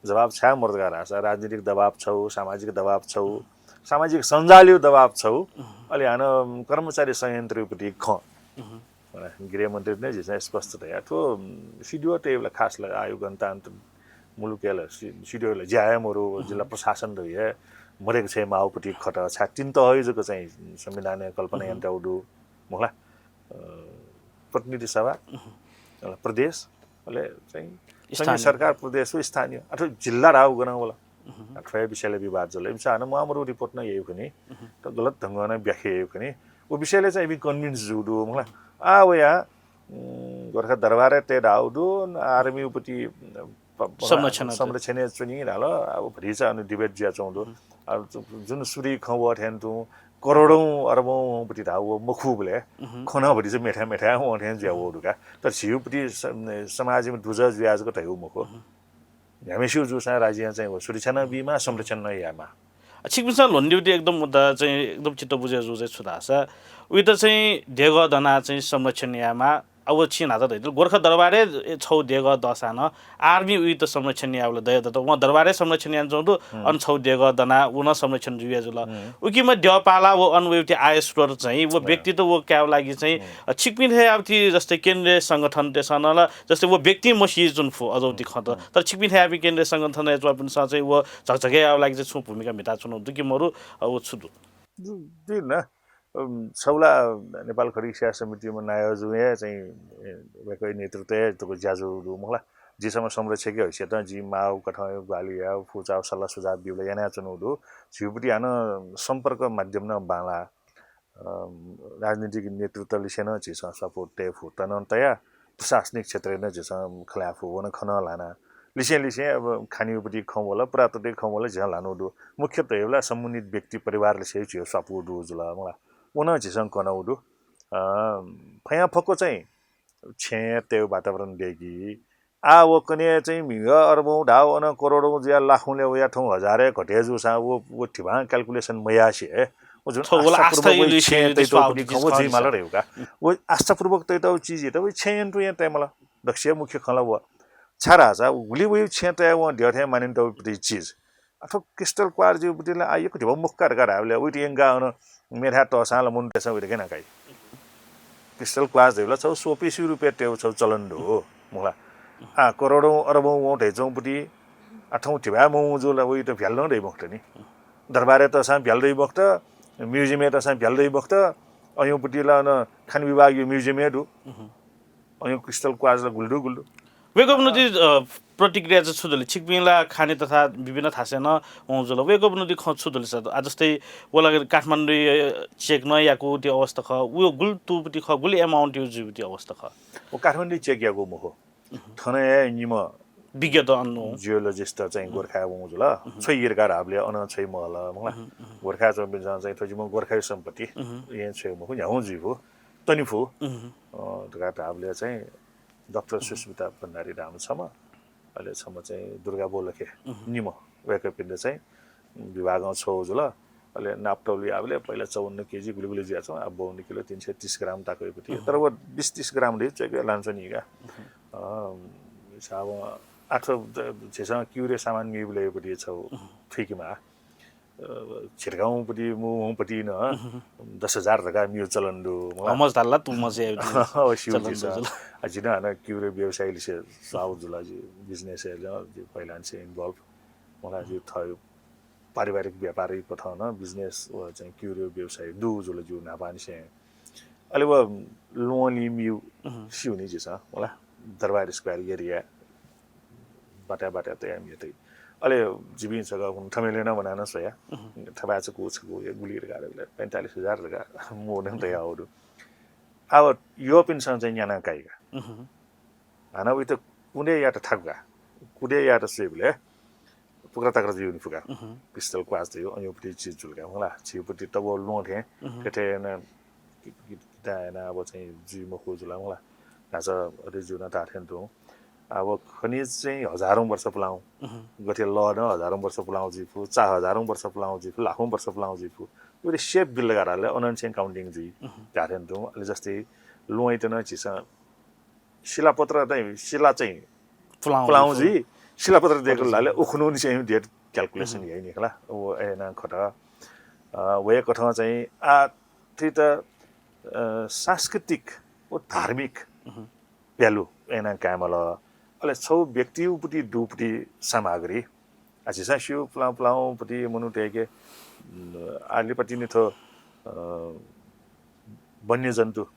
जवाब छाय् मरु का धाःसा राजनीतिक दबाब छगू, सामाजिक दबाब छगू, सामाजिक सञ्जालया दबाब छगू, अले हानं कर्मचारी संयन्त्रपट्टि खँ। गृहमन्त्री नै झीसं स्पष्ट धया थ्व सिडिओ तयेबलय् खास ला आयु गणतन्त्र मुलुकय् ला सि-, सिडिओ ला ज्या हे मरु, जिल्ला प्रशासन धइगु हे मदय्‌क छ्वयेमाःगुपट्टि खँ त छाय् तीन तहया जक चाहिँ संविधानय् कल्पना यानातःगु दु, मखु ला? अ, प्रतिनिधि सभा, अ, प्रदेश, अले चाहिँ संघीय सरकार, प्रदेश व स्थानीय अथवा जिल्ला धाःगु गनं वल। अ, थ्वया विषयलय् विवाद जुल। इमिसं हानं म्वाःमदुगु रिपोर्ट नं याइगु खनि, त गलत ढंगं नं व्याख्या याइगु खनि। व विषयलय् चाहिँ इमि कन्भिन्स जूगु दु, मखु ला? आ, वया, उम्, गोर्खा दरबारय् तये धाःगु दु, आर्मीपट्टि, अ, प-, प-, संरक्षण। संरक्षणय् च्वनी धाल। अब भतिचा अन डिबेट जुयाच्वंगु दु। अब जु-, जुन सुरुइ खँ वःथें तुं करोडौँ अरबौँ वंपट्टि धाःगु व मखुबलय् खँ नं भतिचा मेथाय् मेथाय् वंथें जुया वःगु दु का। तर झीपट्टि स-, समाजमा दुजः जुया जक धयागु मखु। न्ह्याम्हेसिगु जूसां राज्यं चाहिँ व सुरक्षा नं बीमाः, संरक्षण नं यायेमाः। छिकपिन्सं ल्ह्वनादीगु एकदम मुद्दा चाहिँ एकदम चित्त बुझे जू चाहिँ छु धाःसा, उइत चाहिँ देगः दनाः चाहिँ संरक्षण यायेमाः। अब छिं न्हाचा धयादिल, गोर्खा दरबारय् छगू देगः दःसां नं आर्मी उइत संरक्षण यायेबलय् दया दत। वं दरबारय् संरक्षण यानाच्वंगु दु, अन छगू देगः दनाः व नं संरक्षण जुया जुल। उकिं द्यःपाला व अन वइगु आय स्रोत चाहिँ व व्यक्तित व कायेगु लागि चाहिँ, अ, छिकपिं थें याःगु जस्तै केन्द्रीय संगठनतय्सं नं ला, जस्तै व व्यक्तिं मसी जुन फु अजौति खँ त। तर छिकपिं थें याःपिं केन्द्रीय संगठनय् च्वंपिन्सं चाहिँ व झकझके यायेगु लागि चाहिँ छुं भूमिका म्हिताच्वनागु दु कि मरु, अ, व छु दु? दु, दु न। अम, छगू ला नेपाल खड्गी सेवा समितिम्ह नायःजुं हे चाहिँ, ए, वय्कःया नेतृत्वय् थुगु ज्या जूगु दु मखु ला। जि छम्ह संरक्षकया हैसियतं जिं माःगु कथं ग्वाहालि यायेगु, फुचाःगु सल्लाह सुझाव बीबलय् यानाच्वनागु दु। झीगुपट्टि हानं सम्पर्क माध्यम नं बांलाः। अम, राजनीतिक नेतृत्वलिसे नं झीसं स्वापू तये फु, तं नं तया, प्रशासनिक क्षेत्रय् नं झीसं खँ ल्हाये फु, व नं खँ नं ल्हाना। लिसें लिसें अब खानीगुपट्टि खँ वल, पुरातत्वया खँ वल, झीसं ल्हानागु दु। मुख्यतः वय्कःला सम्बन्धित व्यक्ति परिवारलिसे झीगु स्वापू दु जुल मला। व नं झीसं कनागु दु। अ, फयांफक्व चाहिँ छेँय् तयेगु वातावरण दय्की। आः व कन्हय् चाहिँ म्हिगः अरबौं धाःगु अन करोडौं जुयाः लाखौंले वया थौं हजारय् घटे जूसां व, व धिबां calculation मयासें व जुन थ्व वला आस्थापूर्वक आस्था वइ इलि छेँय् इलि तइतःगु स्वाभाविक पट्टि खँ व खः जुइ माल नि। धयागु का। व आस्थापूर्वक तइतःगु चिजयात वइ छेँय् यंतुं यं तये माल। दक्वसिया मुख्य खँ ला व। छाय्धाःसा गुलि वइ छेँय् तयाः वं द्यः थें मानितःगु पट्टि चिज। अथवा crystal quartz जूगु पट्टि ला आः यक्व धिबा मखु का धकाः धायेबलय् वइत यंकाः अन मेथाय् तःसां ला मनूतय्सं वइत गय् याना काइ। Crystal quartz धइबलय् छगू showpiece-या रूपय् तयेगु छगू चलन दु, मखु ला। आः, करोडौं अरबौं वं धयाच्वंगु पट्टि, आः, थौं धिबाय् मवं जूगु ला वइत भ्याल नं दइ मखुत नि। दरबारय् तःसां भ्याल दइ मखुत, museum-य् तःसां भ्याल दइ मखुत, अय् पट्टि ला अन खानी विभागया museum हे दु। अय् crystal quartz ला गुलि दु, गुलि दु। वय्कःपिनिगु, अ, प्रतिक्रिया चाहिँ छु दु ले? छिकपिं ला खानी तथा विभिन्न थासय् नं वं जुल। वय्कःपिनिगु खँ छु दु ले सर? आः जस्तै व ला काठमाडौँइ, अ, check नं याकूगु अवस्था खः। व गुलि तुगु पट्टि खः, गुलि amount-या जुइगु अवस्था खः। व काठमाडौँइ check याकूगु मखु। थन हे निम्ह विज्ञत अन geologist चाहिँ गोर्खाय् वं जुल। छ्वइ धकाः धाःबलय् अन छ्वइ महल, मखु ला। गोर्खाय् च्वंपिन्सं चाहिँ थ्व जिम्ह गोर्खाया सम्पत्ति, येँ छ्वये मखु, न्ह्यागुं जुइ फु, तने फु, अ, धकाः धाःबलय् चाहिँ डाक्टर सुस्मिता भण्डारी धाःम्ह छम्ह, अले छम्ह चाहिँ दुर्गा बोलखे निम्ह, वय्कःपिन्त चाहिँ विभागं छ्वःगु जुल। अले नापतौल याःबलय् पहिला चौवन्न केजी गुलि गुलि जुयाच्वन, आः बाउन्न किलो तीन सय तीस ग्राम तक वइ पट्टि। तर व बिस तीस ग्राम धइ च्वय्के लानाच्वनी का। अ, साबं आः थ्व द-, झीसं क्युरे सामान म्यूबलय् पट्टि छगू थुइकेमाः। अ, झिर्काउँ पट्टि, मुहुँ पट्टि नं दस हजार धकाः म्यूगु चलन दु, मला। हमज धाल ला तुमज याइ अवश्य चलन दु जुल। आ, जि नं हानं क्युरे व्यवसायलिसे स्वाउ जुल, जि business-य् नं जि पहिलांनिसें involve, मला, जि थः पारिवारिक व्यापारया कथं नं business व चाहिँ क्युरे व्यवसाय दु जुल जिगु न्हापांनिसें। अले व ल्वहंलिं म्यू स्यू नि झीसं, मला, दरबार square area बाटा बाटा तयाः म्ये तइ। अले जिपिं छकः हुन थमेलय् नं वनाः नं स्वया। थपाय् छकू छकू हे गुलि धकाः धइबलय् पैंतालिस हजार धकाः मुने तयाहःगु दु। अब यःपिन्सं चाहिँ न्याना काइ का। हानं उइत कुँदे यात थाकु का। कुँदे यात स्वयेबलय् पुकरा तकरा जुइ नि फु का। Crystal quartz धइगु अज्याःगु पट्टि चिज जुल का, मला। झीगु पट्टि तब्बु ल्वहं थें थथे याना कि-, कि-, किता याना अब चाहिँ जुइ मखु जुल, मला। न्हाचः अथे जुल धाःथें तुं। अब खनिज चाहिँ हजारौं वर्ष पुलांगु। गथे लः नं हजारौं वर्ष पुलांगु जुइ फु, चा हजारौं वर्ष पुलांगु जुइ फु, लाखौं वर्ष पुलांगु जुइ फु। उबलय् shape बिल धकाः धाःबलय् अनंनिसें counting जुइ धाःथें तुं। अले जस्तै ल्वहंइत नं झीसं शिलापत्र चाहिँ, शिला चाहिँ पुलांगु पुलांगु जुइ फु। जुइ, शिलापत्र दयेकल धाःबलय् उखुन्हुनिसें date calculation याइ नि खला। व अय् यानाः खत। अ, वय् कथं चाहिँ आः थुइत, अ, सांस्कृतिक व धार्मिक value अय् यानाः कायेमाल। अले छगू व्यक्तिया पट्टि दुगु पट्टि सामग्री। आ, झीसं स्यू पुलां पुलांगु पट्टि मनूतय्के, उम्, आः लिपा तिनि थ्व, अ, वन्यजन्तु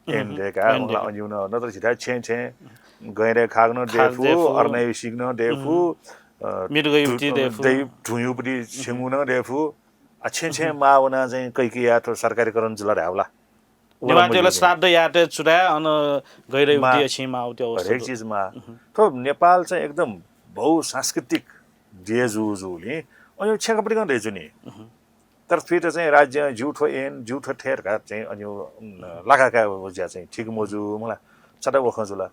ऐन दय्का, ऐन मला दय्का। अज्याःगु नं, नत्र झीथाय् छेँय् छेँय् गैंडा खाःगु नं दय् फु, अर्ना सिक्क नं दय् फु, अ, मृगया पट्टि दय् फु। धुँया पट्टि छेँगू नं दय् फु। आ, छेँय् छेँय् माः वनाः चाहिँ कैकिया थ्व सरकारीकरण जुल धायेबलय् नेवाःतय्‌ला श्राद्ध याःतय् चुडाय् अन गैंडा पट्टि अछिं माःगु अवस्था हरेक दु। चिज माः। थ्व नेपाल चाहिँ एकदम बहुसांस्कृतिक देश जूगुलिं अज्याःगु छेँखापट्टिं दय् जुइ नि। तर थुइत चाहिँ राज्यं ज्यू थ्व ऐन, ज्यू थ्व थें धकाः चाहिँ अज्याःगु, उम्, लाका काये ज्या चाहिँ ठीक मजू, मला। छता वखं जुल।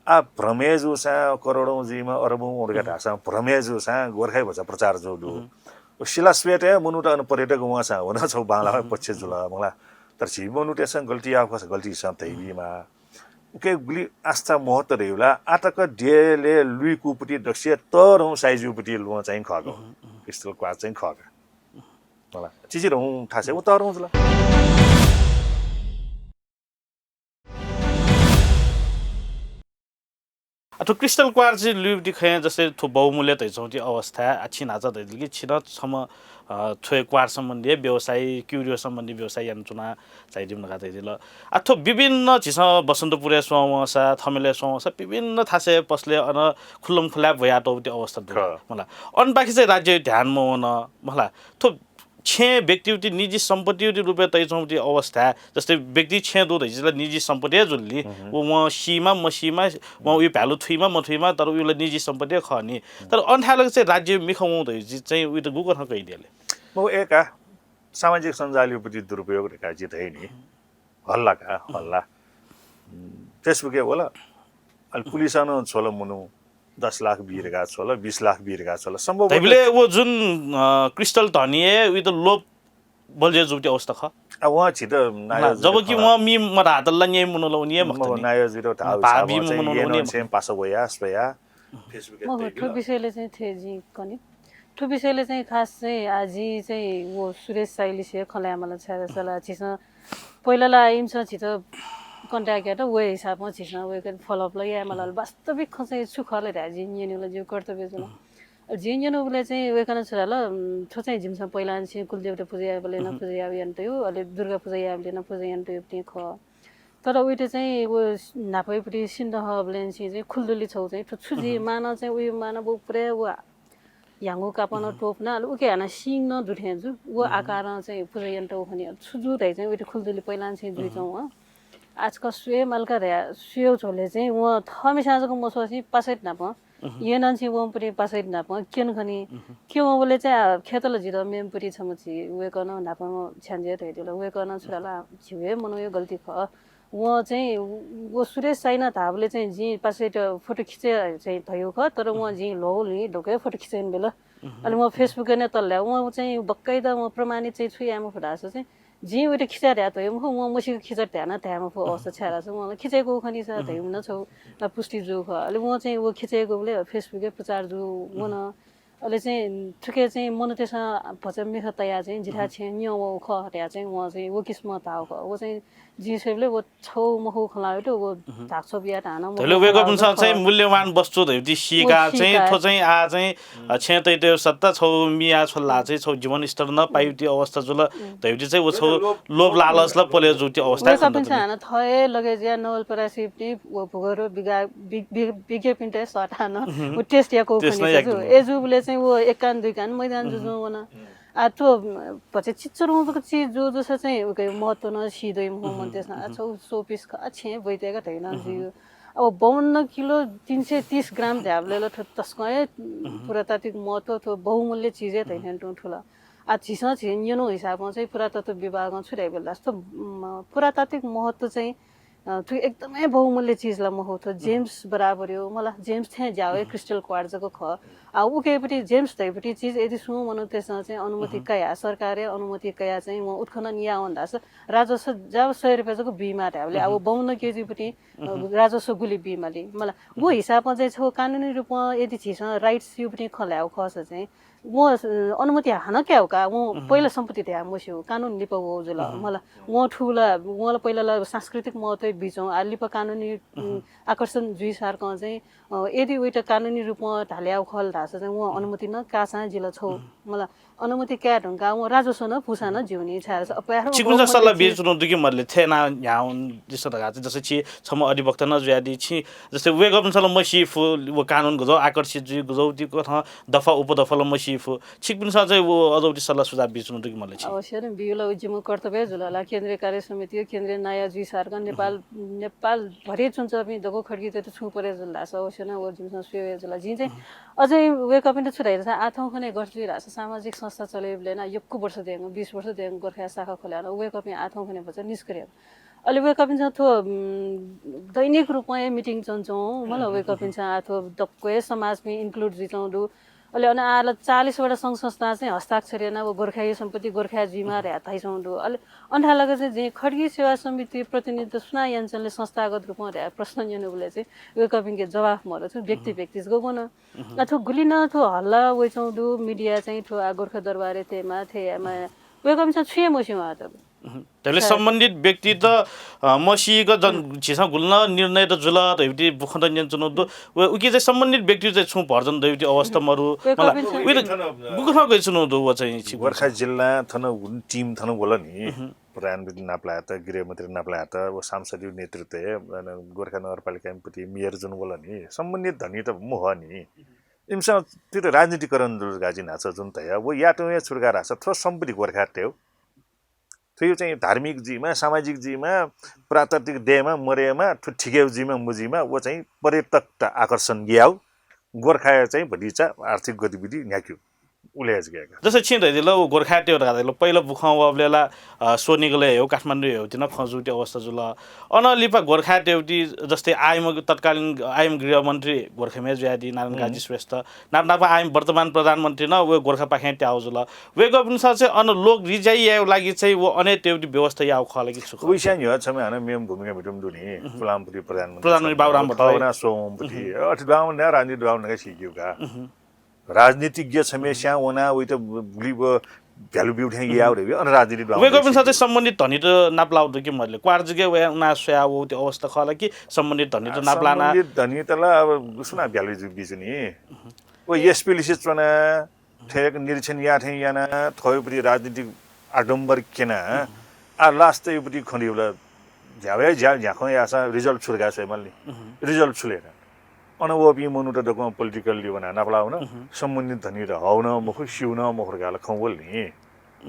आ, भ्रमय् जूसां करोडौं जुइमा, अरबौं वं धकाः धाःसां भ्रमय् जूसां गोर्खाया भचा प्रचार जू दु। व सिलास स्वेटया मनूत अन पर्यटक वंसां व नं छगू बांलाःगु पक्ष जुल मला। तर झी मनूतय्‌सं गल्ती याःगु खःसा गल्ती झीसं धयाबीमाः। उके गुलि आस्था महत्त्व धयागु ला आः तक देय्‌लय् लुइकूपति दक्वसिया तःधंगु साइजयापति ल्वहं चाहिँ खः का। क्रिस्टल क्वार्ट्ज चाहिँ खः का। मला। चिचिधंगु थासय् व तःधंगु जुल। आ, थ्व क्रिस्टल क्वार्ट्ज लुइपति खँय् जस्तै थ्व बहुमूल्य धयाच्वंगु अवस्था, आ, छिं न्हाचा धयादिल कि छिं नं छम्ह, अ, थ्व क्वार्ट्ज सम्बन्धी व्यवसाय, क्युरियो सम्बन्धी व्यवसाय यानाच्वना झायादीम्ह धकाः धयादिल। आ, थ्व विभिन्न झीसं बसन्तपुरय् स्वं वंसा, थमेलय् स्वं वंसा, विभिन्न थासय् पसलय् अन खुल्लम खुल्लाय् ब्वयातःगु अवस्था दु। खः। मला। अनपाखे चाहिँ राज्य ध्यान मवन। मला। थ्व छेँ व्यक्तिगत निजी सम्पत्तिगत रूपय् तयाच्वंगु अवस्था, जस्तै व्यक्ति छेँ दु धइगु ला निजी सम्पत्ति हे जुल नि। व वं सीमा मसीमा, वं उइ value थुइमा मथुइमा, तर उइ ला निजी सम्पत्ति हे खः नि। तर अन थाय् लगे चाहिँ राज्य मिखा वं धइगु चाहिँ उइत गुकथं कयादिया ले? मखु, एका सामाजिक सञ्जालयापति दुरुपयोग धकाः जिं धया नि। हल्ला का, हल्ला। उम्, Facebook-य् वल। अले पुलिसं नं छ्वल मनू, दस लाख बी धकाः छ्वल, बिस लाख बी धकाः छ्वल। सम्भव धइबलय् व जुन, अ, क्रिस्टल धनी हे उइत लोभ बलय् जूगु अवस्था खः। आ, वं झीत नायः जबकि वं मि मधातल ला न्याय मनू ला व नि हे मखुत नि। नायः जुइत धाःगु भाः हिसाबं बीम्ह चाहिँ मनू ला व नि हे छेँ पासा वया, स्वया, Facebook-य् मखु, थ्व विषयले चाहिँ थ्व जिं कने। थ्व विषयले चाहिँ खास चाहिँ आ, जिं चाहिँ व सुरेश साइलिसे खँ ल्हायेमाल छाय् धाःसा ला झीसं पहिला ला इमिसं झीत contact यात, व हिसाबं झीसं वय्‌कःयात follow up ला यायेमाल। वास्तविक खँ चाहिँ छु खः ला धयाः जिं न्यनेगु ला जिगु कर्तव्य जुल। जिं न्यनाबलय् चाहिँ वय्‌कलं छु धाल, उम्, थ्व चाहिँ जिमिसं पहिलांनिसें कुलदेवता पुजा यायेबलय् नं पुजा यायेगु यानातयागु, अले दुर्गा पुजा यायेबलय् नं पुजा यानातयागु पति खः। तर उइत चाहिँ व न्हापायापति सिन्धु हःबलय्‌निसें चाहिँ खुल्दुली छगू चाहिँ थ्व छु जुइ मानं चाहिँ उइ मानं व पुरा व ह्याउँगु कापनं त्वपुना, अले उके हानं सिङ नं दु थें जू। व आकारं चाहिँ पुजा यानातःगु खनी। छु जू धइ चाहिँ उइत खुल्दुली पहिलांनिसें जुइच्वं वं। आजकल स्वयेमाल का धया, स्वयेगु झ्वलय् चाहिँ वं थःम्हेस्यां जक मछ्वःसिं पासाइत नाप, येनंसिं वंपति पासाइत नाप क्यन खनी। क्यं वंबलय् चाहिँ आ, खेतल जितः मेम्ह पति छम्ह झी वय्‌कलं न्हापां छ्याञ्जे धयादिल। वय्‌कलं छु धाल, झी हे मनूया गल्ती खः। वं चाहिँ व सुरेश साइनं धाःबलय् चाहिँ जिं पासाइत फोटो खिचे चाहिँ धयागु खः, तर वं जिं ल्ह्वःगुलिं धकाः फोटो खिचय् यानाबिल। अले वं Facebook-य् नं तल ल्हाः। वं चाहिँ बक्काइत वं प्रमाणित चाहिँ छु याये मफु धाःसा चाहिँ जिं उइत खिचा धया धयागु मखु, वं मसिक खिचा धया नं धाये मफु अवस्था छाय् धाःसा वं खिचय्‌कूगु खनी सा धयागु नं छगू पुष्टि जूगु खः। अले वं चाहिँ व खिचय्‌कूबलय् Facebook-य् प्रचार जू वन। अले चाहिँ थुके चाहिँ मनूतय्‌सं भचा मिखा तयाः चाहिँ जिथाय् छेँ न्यं वःगु खः धयाः चाहिँ वं चाहिँ व किसिमं धाःगु खः। व चाहिँ जिं स्वयेबलय् व छगू मखु खँ ल्हाः वयात, व धाकछोप यायेत हानं मखु धइबलय् खँ ल्हाः वयात चाहिँ खः। मूल्यवान वस्तु धइबलय् सिक्का व चाहिँ सिक्का। थ्व चाहिँ आः चाहिँ, अ, छेँ तयातःगु सट्टा छगू मिया छ्वल ला चाहिँ छगू जीवनस्तर नं पाइतःगु अवस्था जुल धइबलय् चाहिँ व छगू लोभ, लोभ लालच ला पले जूतःगु अवस्था वय्‌कःपिन्सं हानं थः हे लगय् जुयाः नवलपरासीपति व भूगर्भ विगा-, वि-, वि-, विज्ञपिन्त हे सःताः नं व test याकूगु खनी। अय्‌जूबलय् चाहिँ व एक कान दुई कान मैदान जुजुं वन। आ, थ्व भचा चिच्चरं जक चिज जू जूसा चाहिँ उके महत्त्व नं सी दइ मखु मनूतय्‌सं। आ, छगू showpiece खः, आ, छेँ ब्वइतय्‌का धइ नं जुइ। अब बाउन्न किलो तीन सय तीस ग्राम धायेबलय् ला थ्व तसकं हे पुरातात्विक महत्त्व, थ्व बहुमूल्य चिज हे धइ थें तुं थुल। आ, झीसं झी न्यनागु हिसाबं चाहिँ पुरातत्व विभागं छु धाइबलय् धाःसा थ्व, उम्, पुरातात्विक महत्त्व चाहिँ अ, थ्व एकदमै बहुमूल्य चिज ला मखु, थ्व gems बराबर हो, मला gems थें ज्याःगु हे crystal quartz जक खः। आ, उकेपट्टि gems धइपट्टि चिज यदि सुं मनूतय्‌सं चाहिँ अनुमति कयाः, सरकारया अनुमति कयाः चाहिँ वं उत्खनन याः वन धाःसा राजस्व ज्याःगु सय रुपियाँ जक बीमाः धायेबलय्, आ, व बाउन्न केजीपट्टि, अ, राजस्व गुलि बीमाली? मला, व हिसाबं चाहिँ छगू कानुनी रूपं यदि झीसं rights-यापट्टि खँ ल्हायेगु खःसा चाहिँ वं, अ, अनुमति हानं कायेगु का, वं पहिला सम्पत्ति धयाः मस्यू, कानुन लिपा वःगु जुल। मला, वं थुगु ला, वं ला पहिला ला सांस्कृतिक महत्त्व बीच्वं, आ लिपा कानुनी, उम्, आकर्षण जुइसारकं चाहिँ, अ, यदि उइत कानुनी रूपं धाले याःगु खः धाःसा चाहिँ वं अनुमति नं काःसां जिल छगू। मला, अनुमति काये धुंकाः वं राजस्व नं पुसां नं ज्यू नि, छाय् धाःसा अप्वः हे छिकपिन्सं सल्लाह बहुमूल्य चिज। बीच्वनागु दु कि मदले, थथे याना न्ह्याः वनेदिसँ धकाः चाहिँ, जस्तै छि छम्ह अधिवक्ता नं जुयादी, छि जस्तै वय्‌कःपिन्सं ला मसी फु, व कानुन गज्याःगु आकर्षित जुइ, गज्याःगु ति कथं दफा उपदफा ला मसी फु। छिकपिन्सं चाहिँ व अज्याःगु ति सल्लाह सुझाव बीच्वनागु दु कि मदले छि? अवश्य नं बियु ला, व जिमिगु कर्तव्य जुल ला। केन्द्रीय कार्य समितिया केन्द्रीय नायः जुइसारकं नेपाल, नेपालभरि च्वंच्वंपिं दक्व खड्गीतय्‌त छुं परे जुल धाःसा अवश्य नं व जिमिसं स्वये जुल। जिं चाहिँ अझै वय्‌कःपिन्त छु धाइ धाःसा आः थौंकन्हय् गथे जुइ धाःसा सामाजिक संस्था चलेबलय् नं यक्व वर्ष दयेगु, बिस वर्ष दयेगु गोर्खाया शाखा ख्वले नं वय्‌कःपिं आः थौंकन्हय् भचा निष्क्रिय। अले वय्‌कःपिन्सं थ्व, उम्, दैनिक रूपं हे meeting च्वंच्वं, मला, वय्‌कःपिन्सं आः थ्व दक्व हे समाजपिं include जुइच्वं दु। अले अन आः ला चालिस वटा संघ संस्थां चाहिँ हस्ताक्षर यानाः व गोर्खाया सम्पत्ति गोर्खाया जुइमाः धया धाइच्वंगु दु। अले अन थाय् लाक चाहिँ जिं खड्गी सेवा समिति प्रतिनिधित्व सुनां यानाच्वन ले संस्थागत रूपं धया प्रश्न न्यनाबलय् चाहिँ वय्कःपिन्के जवाफ मदु। थ्व व्यक्ति व्यक्ति जक वन। अथवा गुलि नं थ्व हल्ला वइच्वंगु दु, मिडिया चाहिँ थ्व आः गोर्खा दरबारय् तयेमाः, थथे यायेमाः। वय्कःपिन्सं छु हे मस्यू आः तक। धइबलय् सम्बन्धित व्यक्तित, अ, मसीक जन झीसं गुलि नं निर्णय त जुल धइबलय् बुखँ त न्यनाच्वनागु दु। व उकी चाहिँ सम्बन्धित व्यक्ति चाहिँ छुं भर्जन दइबलय् अवस्था मरु। वय्कःपिन्सं उइ त गुकथं गइच्वनागु दु व चाहिँ छि गोर्खा जिल्ला थन हुन टिम थन वल नि। प्रधानमन्त्री नापलात, गृहमन्त्री नापलात, व सांसदया नेतृत्वय्, अन, गोर्खा नगरपालिकाया पति मेयर जुन वल नि, सम्बन्धित धनीत मखु नि। इमिसं ति त राजनीतिकरण जुल गाजिन हाचा जुन तया, व यातुं हे छुर्गा रासा थ्व सम्पत्ति गोर्खातय् थ्व चाहिँ धार्मिक जुइमा, सामाजिक जुइमा, पुरातात्विक दयेमा, मरयेमा, थ्व थिके जुइमा, मजुइमा, व चाहिँ पर्यटकत आकर्षण याउ, गोर्खाया चाहिँ भतिचा आर्थिक गतिविधि न्ह्याक्यु। उले जक याका। जस्तै छिं धयादिल, व गोर्खातय् धकाः धयादिल, पहिला बुखँ वःबलय् ला, अ, स्वनिगलय् हेउ, काठमाडौँ हेउ तिनि खँ जूगु अवस्था जुल। अन लिपा गोर्खातय् जस्तै आइम तत्कालीन आइम गृहमन्त्री गोर्खाम्ह जुयादी नारायण काजी श्रेष्ठ। नाप नाप आइम वर्तमान प्रधानमन्त्री नं व गोर्खापाखें त्याउ जुल। वय्कःपिन्सं चाहिँ अन लोक रिजाइ यायेगु लागि चाहिँ व अन तयेगु व्यवस्था याउ खः ला कि छु खः? वइस्यां न्ह्यः छम्ह हानं मेम्ह भूमिका म्हितुं दु नि। पुलांपति प्रधानमन्त्री प्रधानमन्त्री बाबुराम भट्टराई। थःगुना स्वंपति। अथे बाबुराम राजनीति बाबुराम का सिक्यु का। राजनीतिज्ञ छम्ह स्यां वना वइत गुलि व भ्यालु ब्यु थें याउ रे, अन राजनीति बाबुराम वय्कःपिन्सं चाहिँ सम्बन्धित धनीत नापलाउ दु कि मले? क्वार जुके वया उना स्वया वउ ति अवस्था खः ला कि सम्बन्धित धनीत नापलाना? सम्बन्धित धनीत ला अब सुना भ्यालु जु बिजु नि। व एसपी लिसे च्वना, ठेक निरीक्षण याथें याना, थ्वयुपति राजनीतिक आडम्बर केना, आ लास्टयुपति खनिउला झ्यावया झ्या झ्याखं यासा रिजल्ट छुर्गा स्वयमाल नि। रिजल्ट छुले ना। अन वःपिं मनूत दक्वं पोलिटिकल्ली वना नापला वन, सम्बन्धित धनीत हौ न मखु, स्यू न मखु धकाः ला खँ वल नि।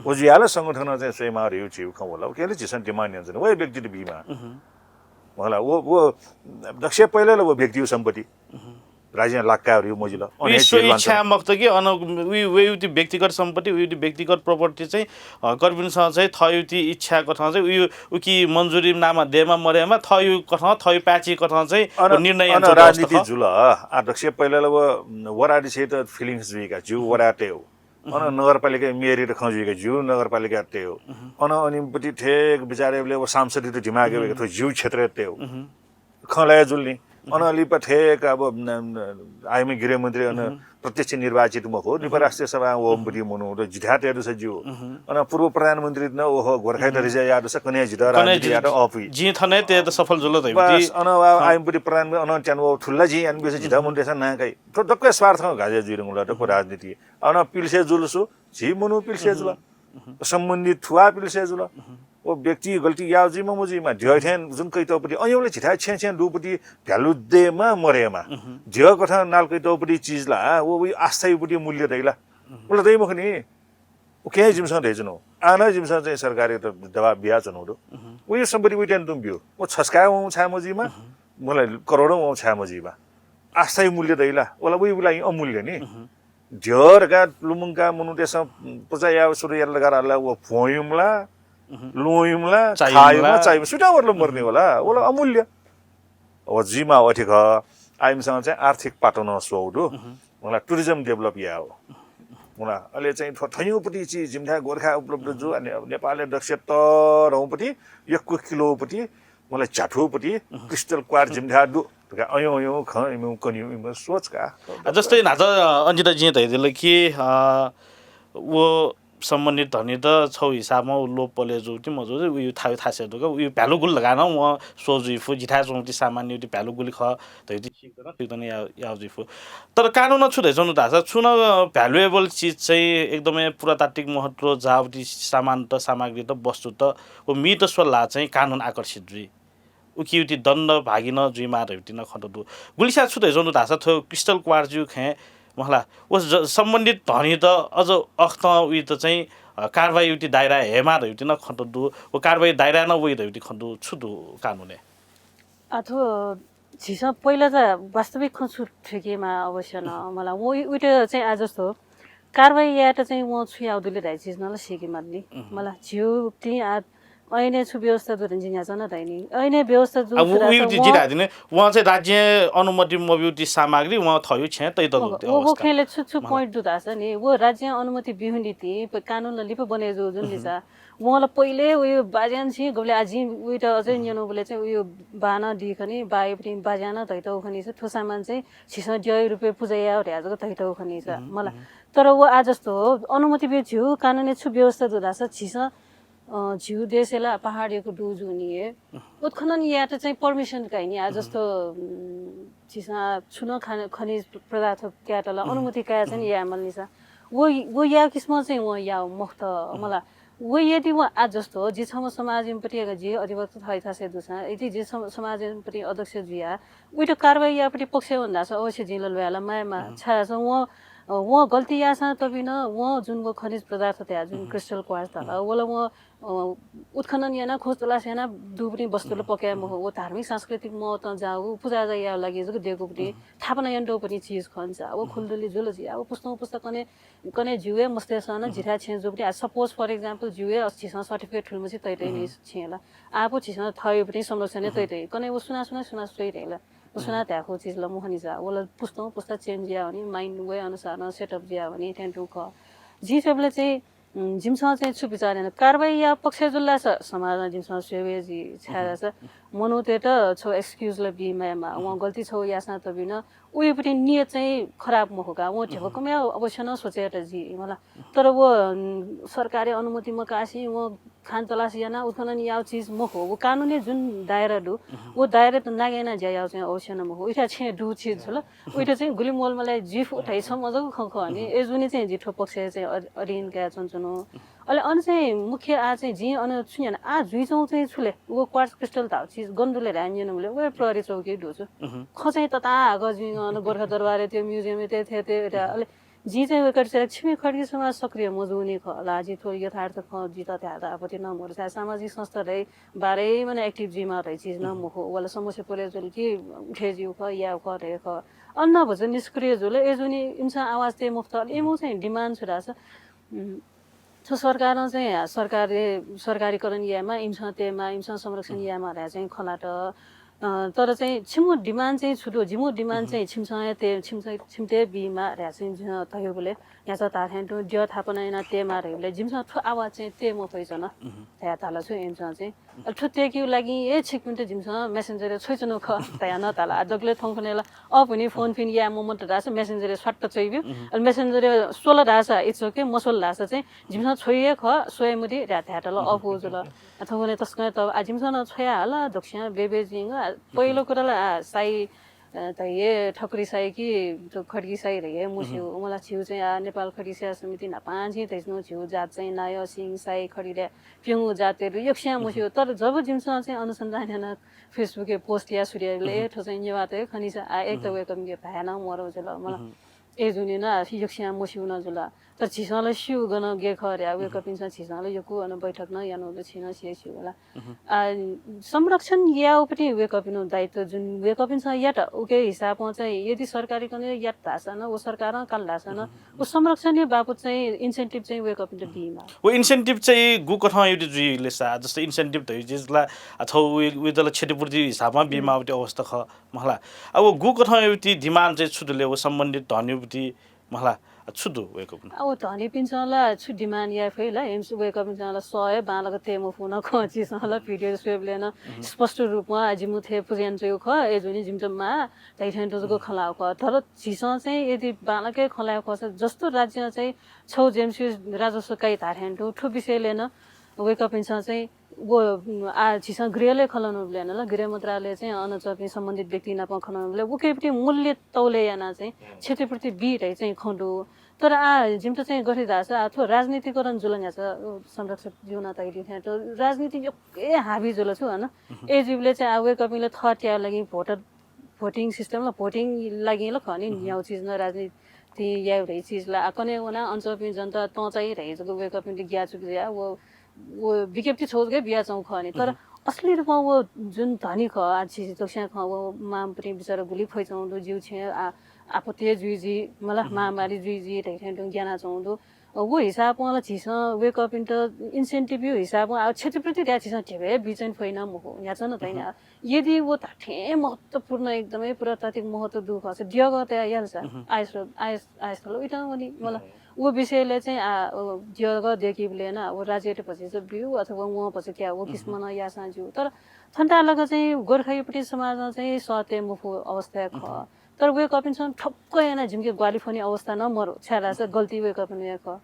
व जुयाला संगठन चाहिँ स्वयमाः रिउ झिउ खँ वल। उकेले झिसं डिमान्ड याना च्वना। व व्यक्तित बीमा। मला, व, व दक्ष पहिला ला व व्यक्तियो सम्पत्ति। राज्य लाक्का रिउ मजिल। अन हे विश्व झिउ लान्छ। इच्छा मखुत कि अन उइ, उइ उति व्यक्तिगत सम्पत्ति, उइ उति व्यक्तिगत प्रपर्टी चाहिँ, अ, कर्पिन्सं चाहिँ थयु ति इच्छा कथं चाहिँ उइ उकी मन्जुरी नामा देमा मरेमा थयु कथं, थयु प्याची कथं चाहिँ अन, निर्णय अन याना राजनीति जुल। आ दक्ष पहिला ला व वराडी से त फिलिङ्स जुइका, जिउ वराते हो। अन नगरपालिका मेयरयात खँ जुइका, जिउ नगरपालिकाते हो। अन अनिपति ठेक विचार याबले व सांसदयात दिमाग याबले थ्व जिउ क्षेत्रते हो। खँ लाया जुल नि। अन लिपा ठेक अब, न, न, आइम गृहमन्त्री अन प्रत्यक्ष निर्वाचित मखु, लिपा राष्ट्रिय सभा वंपति मनू त जिथाते दुसा जिउ। अन पूर्व प्रधानमन्त्री न ओहो गोर्खाइत रिजा या दुसा कने जित राजनीति यात अपुइ। जि थने ते त सफल जुल त बस, अन वा आइमपति प्रधानमन्त्री अन त्यान व थुल्ला जि यान बिस जिता मन्त्री सा ना काइ। थ्व दक्व स्वार्थ गाजे जुइ रंगुला दक्व राजनीति। अन पिल्से जुल सु, झी मनू पिल्से जुल। सम्बन्धित थुवा पिल्से जुल। ओ व्यक्ति गल्ती याउ जुइमा मजुइमा, ध्यः थें जुन कैतःपति, अयंले झिथाय् छेँ छेँ दुपति भ्यालु देमा मरेमा। ध्यः कथं नाल कैतःपति चिज ला, ओ उइ आस्थायुपति मूल्य दैला। उला दै मखु नि। उके जिमिसं धैजुनु। आन जिमिसं चाहिँ सरकारयात दबाब बिया च्वनु दु। उइ सम्पत्ति उइ तेन तुम बिउ। ओ छसकाय वं छाय मजुइमा, मला करोडौं वं छाय मजुइमा। आस्थायु मूल्य दैला, ओला उइ उला अमूल्य नि। ध्यः धकाः लुमंका मनूतय्सं पुजा याव सुरु यात धकाः धाःसा व फ्वंयुमला, ल्वंयुमला, चायुमला। खायुमला, चायुमला, सुता वरल मर्ने वला, वला अमूल्य। अब जुइमा अथे खः, आइमसं चाहिँ आर्थिक पाटो नं स्वउ दु। मला tourism develop याव। मला अले चाहिँ थ्व थयुपति चिज जिमिथाय् गोर्खा उपलब्ध जु, आ ने-, नेपालय् दक्ष तरौपति, यक्व किलोपति, मला झ्याठुपति, crystal quartz जिमिथाय् दु। धकाः अयं अयं खँ इमिउ कनिउ इमिउ सोच का। आ, जस्तै न्हाचा, अ, अञ्जिता जिं धयादिल कि, अ, व सम्बन्धित धनीत छौ हिसाबमा व लोप पले जू कि मजू, उयु थायु थासे दुक, उयु भ्यालु गुल धकाः नं वं स्वजुइफु, जिथाय् च्वंगु ति सामान्य उति भ्यालु गुलि खः धइति सिक्दन, सिक्दन या, याउ जुइफु। तर कानुनं छु धइच्वंगु धाःसा, छुं नं valuable चिज चाहिँ एकदमै पुरातात्विक महत्व जाउ ति सामानत, सामग्रीत, वस्तुत, व मीत स्वल्हा चाहिँ कानुन आकर्षित जुइ। उकिउति दण्ड भागी नं जुइमाः धइउति नं खँ दु। गुलिस्या छु धइच्वंगु धाःसा थ्व crystal quartz यु खँय् मला व ज-, सम्बन्धित धनीत अझ अख्तं उइत चाहिँ, अ, कारवाही उति दायरा हेमाः धइउति नं खँ दु। व कारवाही दायरा नं वइ धइउति खँ दु। छु दु कानुनय्? आ, थ्व झीसं पहिला त वास्तविक खँ छु थुइकेमाः अवश्य नं मला। व उइत चाहिँ आ जस्तो कारवाही यायेत चाहिँ वं छु याउ दुले धाइ चिज नं ला सीके माल नि। मला झिउ ति आ ऐनय् छु व्यवस्था दु धइगु जिं न्ह्याचा नं धयानि। ऐनय् व्यवस्था दु अब छु धाःसा उयो जि वं धायेतिनि, वं चाहिँ राज्यं अनुमति मब्यूति सामग्री वं थःगु छेँय् तयातःगु व, व, व खँय् ले छु, छु point दु धाःसा नि, व राज्यं अनुमति ब्यूगु निंतिं प-, कानुन नं लिपा बने जूगु जुन लिसा। वं ला पहिले उयो बाज्यां छि गबले आ जिं उइत अझै न्यनाबलय् चाहिँ उयो बानं दीखनि, बायापट्टि बाज्यां नं धयातःगु खनिसा, थ्व सामान चाहिँ झीसं द्यःया रूपय् पुजा याये धयाः जक धयातःगु खनिसा, मला। तर व आ जस्तो अनुमति ब्यू झीगु कानुनय् छु व्यवस्था दु धाःसा झीसं अ, झीगु देशय् ला पहाडयागु दु जूनि हे। उत्खनन यायेत चाहिँ permission काइनि। आ, जस्तो, उम्, झीसं छुं नं खन-, खनिज पदार्थ कायेत ला अनुमति कायेत चाहिँ यायेमाल निसा। व, व यायेगु किसिमं चाहिँ वं याःगु मखुत, मला। व यदि वं आ जस्तो, जि छम्ह समाजयापट्टि जि अधिवक्ता थःथासय् दुसा, यदि जि सम-, समाजयापट्टि अध्यक्ष जुया, उइत कारवाही यायेपट्टि पक्षय् वन धाःसा अवश्य जिं ला ल्वाये ला मायेमा। छाय् धाःसा वं, अ, वं गल्ती याःसां तबिन, वं जुन व खनिज पदार्थ धया, जुन crystal quartz धाल, व ला वं अ, उत्खनन यानाः खोज तलास यानाः दुगुपट्टि वस्तु ला पकया मखु। व धार्मिक सांस्कृतिक महत्वं जाःगु, पुजा यायेगु लागि जक देगुपट्टि, थापना यानातःगुपट्टि चिज खः नि सा। व खुल्दुली जुल जुया, व पुस्तौं पुस्ता कन्हय्, कन्हय् ज्यू हे मस्तय्सं नं झीथाय् छेँ जूपट्टि, आ, suppose for example ज्यू हे अस झीसं certificate थुलि मछि तइतइ नि छेँय् ला। आः पु झीसं थःगुपट्टि संरक्षण हे तइतइ। कन्हय् व सुनां सुनां सुनां स्वइतइ ला। व सुनां धायेखु चिज ला मखु नि सा। व ला पुस्तौं पुस्ता change जुया वनी, mind वये अनुसारं setup जुया वनी, थें तुं खः। जिं स्वयेबलय् चाहिँ उम्, जिमिसं चाहिँ छु बिचाः याना, कारवाही यायेगु पक्षय् जुल धाःसा समाजं जिमिसं स्वये वये जुइ, छाय् धाःसा मनूतय्त छगू excuse ला बी मायेमा। वं गल्ती छगू याःसां तबिन, उइपट्टि नियत चाहिँ खराब मखु का। वं ध्यबा कमय् अवश्य नं सोचे यात जुइ, मला। तर व, उम्, सरकारी अनुमति मकासे वं खान तलास यानाः उत्खनन याःगु चिज मखु। व कानुनय् जुन दायरा दु, व दायरात नागे यानाः ज्या याःगु चाहिँ अवश्य नं मखु। उइथाय् छेँय् दु चिज जुल। उइत चाहिँ गुलि मोलमालय् जुइ फु धइगु छम्ह जक खँ खः नि। अय्जूगुलिं चाहिँ जि थ्व पक्षय् चाहिँ अध-, अध्ययन कयाच्वनाच्वना। अले अन चाहिँ मुख्य आः चाहिँ जिं अन छु न्यना, आः जुइच्वंगु चाहिँ छु ले? व quartz crystal धाःगु चिज गन दु ले धयाः न्यनाबलय् व प्रहरी चौकी दुगु। खँ चाहिँ तताहाकः जुइगु अन गोर्खा दरबारय् त्यो museum-य् तये थें तये। अले जिं चाहिँ वय्कःयात स्वयाः छिमि खड्गी समाज सक्रिय मजूनि खः ला, जिं थ्व यथार्थ खँ जितः धायेत आपत्ति नं मदु। छाय् सामाजिक संस्था धइ बाह्रै महिना active जुइमाः धइ चिज नं मखु। व ला समस्या परे जुल कि उठे ज्यू खः, याये खः, धये खः। अन भचा निष्क्रिय जुल। अय्जूगुलिं इमिसं आवाज तये मफुत। अले इमिगु चाहिँ demand छु धाःसा, उम्, थ्व सरकारं चाहिँ सरकारले सरकारीकरण यायेमाः, इमिसं तयेमाः, इमिसं संरक्षण यायेमाः धयाः चाहिँ खँ ल्हात। अ, तर चाहिँ छिमिगु demand चाहिँ छु दु? जिमिगु demand चाहिँ छिमिसं हे तये, छिमिसं, छिमित हे बीमाः धयाः चाहिँ जिं धयाबलय् न्ह्याचा धाःथें तुं द्यः थापना यानाः तयेमाः धयाबलय् जिमिसं थ्व आवाज चाहिँ तये मफइच्वन धयाः धाल छु इमिसं चाहिँ। अले थ्व तयेकेगु लागि हे छिकपिन्त जिमिसं Messenger-य् छ्वयाच्वनागु खः धयाः नं धाल। आ, दकलय् थौंकन्हय् ला अःपुनि phone-पिं याये ममत धाःसा Messenger-य् स्वात्त च्वइब्यु। अले Messenger-य् स्वल धाःसा it's okay, मस्वल धाःसा चाहिँ जिमिसं छ्वइ हे खः, स्वये मते धयाः धायेत ला अःपु जुल। आ, थौंकन्हय् तसकं तब, आ, जिमिसं नं छ्वया हल, दक्वस्यां बेबे जुइगु। आ, पहिलो कुरा ला, आ, साई, अ, धइगु हे ठकुरी साई कि खड्गी साई धइगु हे मस्यू। मला झीगु चाहिँ, आ, नेपाल खड्गी सेवा समिति न्हापांनिसें धइच्वनागु झीगु जात चाहिँ नायः, सिंह, साई, खड्गी धयाः प्यंगू जातय् दु, यक्वस्यां मस्यू। तर जब जिमिसं चाहिँ अनुसन्धान यानाः Facebook-य् post याये सुरु याःबलय्, ए, थ्व चाहिँ नेवाःतय् खनिसा, आ, एक त वय्कःपिन्के भाय् नं मरु जुल, मला। अय्जूगुलिं नं आ, यक्वस्यां मस्यू नं जुल। तर झीसं ला स्यू गन गय् खः धयाः वय्कःपिन्सं झीसं ला यक्व अन बैठक नं यानागु दु, छिं नं स्यू, स्यू होला। आ, संरक्षण यायेगुपट्टि वय्कःपिनिगु दायित्व जुन वय्कःपिन्सं यात, उके हिसाबं चाहिँ यदि सरकारीकरण यात धाःसा नं, व सरकारं काल धाःसा नं, व संरक्षणया बापत चाहिँ incentive चाहिँ वय्कःपिन्त बीमाः। व incentive चाहिँ गु कथं यायेगु जुइ ले सा, जस्तै incentive धइगु चिज ला, आ, थ्व उ, उइत ला क्षतिपूर्ति हिसाबं बीमाःगु अवस्था खः, मला। आ, व गु कथं यायेगु demand चाहिँ छु दु ले, व सम्बन्धित धनीपट्टि, मला, आ, छु दु वय्कःपिनिगु? आ, व धनीपिन्सं ला छु demand याये फइ ला, इमिसं वय्कःपिन्सं ला सः हे बांलाक तये मफुन खः। झीसं ला video स्वयेबलय् नं स्पष्ट रूपं, आ, जिमिगु थें पुजा यानाच्वंगु खः, अय्जूगुलिं जिमित माः धइथें तुं जक खँ ल्हाःगु खः। तर झीसं चाहिँ यदि बांलाक हे खँ ल्हायेगु खःसा, जस्तो राज्यं चाहिँ छगू जेमस्यू राजस्व काइ धाःथें तुं, थ्व विषयलय् नं वय्कःपिन्सं चाहिँ व, आ, झीसं गृहलय् खँ ल्हानाबलय् नं ला, गृह मन्त्रालय चाहिँ अन च्वंपिं सम्बन्धित व्यक्ति नाप खँ ल्हानाबलय् उकेपट्टि मूल्य तौले यानाः चाहिँ क्षतिपूर्ति बी धइ चाहिँ खँ दु। तर आ, जिमित चाहिँ गथे धाःसा, आ, थ्व राजनीतिकरण जुल न्ह्याचा, अ, संरक्षक ज्यूं नं धयादी थें, थ्व राजनीति यक्व हे हावी जुल छु, हन। अय्जूबलय् चाहिँ आ, वय्कःपिं ला थः त्यायेगु लागि voter, voting system ला, voting लागि ला खः नि, न्ह्यागु चिज नं राजनीति यायेगु धइ चिज ला। आ, कन्हय् वनाः अन च्वंपिं जनता तं चाहिँ धइ जक वय्कःपिन्त ग्याःचुक जुयाः व व विज्ञप्ति छगू जक बियाच्वंगु खः नि। तर असली रूपमा व जुन धनी खः, आ, झी दक्वस्यां खः, व मामपट्टि बिचारा गुलि फइच्वंगु दु, जिगु छेँय्, आ, आपत्ति हे जुइ जुइ, मला, महामारी जुइ जुइ धइथें तुं ग्यानाच्वंगु दु। व हिसाबं ला झीसं वेकपिन्त incentive यो हिसाबं आ क्षतिपूर्ति दया झीसं ढेबे बिचन फैना मखु न्याचन तैना। यदि व धाथें महत्त्वपूर्ण एकदमै पुरातात्विक महत्त्व दु खस दियग तया यालसा आयस आयस आयस थलो इता वनी मला। व विषयले चाहिँ आ दियग देखिबले ना व राज्यले भछि बिउ अथवा वं भछि क्या व किसिमन यासां जिउ। तर थन्ता लग चाहिँ गोर्खायुपट्टि समाजमा चाहिँ सत्य मुफु अवस्था ख। तर वेकपिन्सं ठक्क याना जिमके ग्वाली फनी अवस्था न मरु छ्यालासा गल्ती वेकपिन्या ख।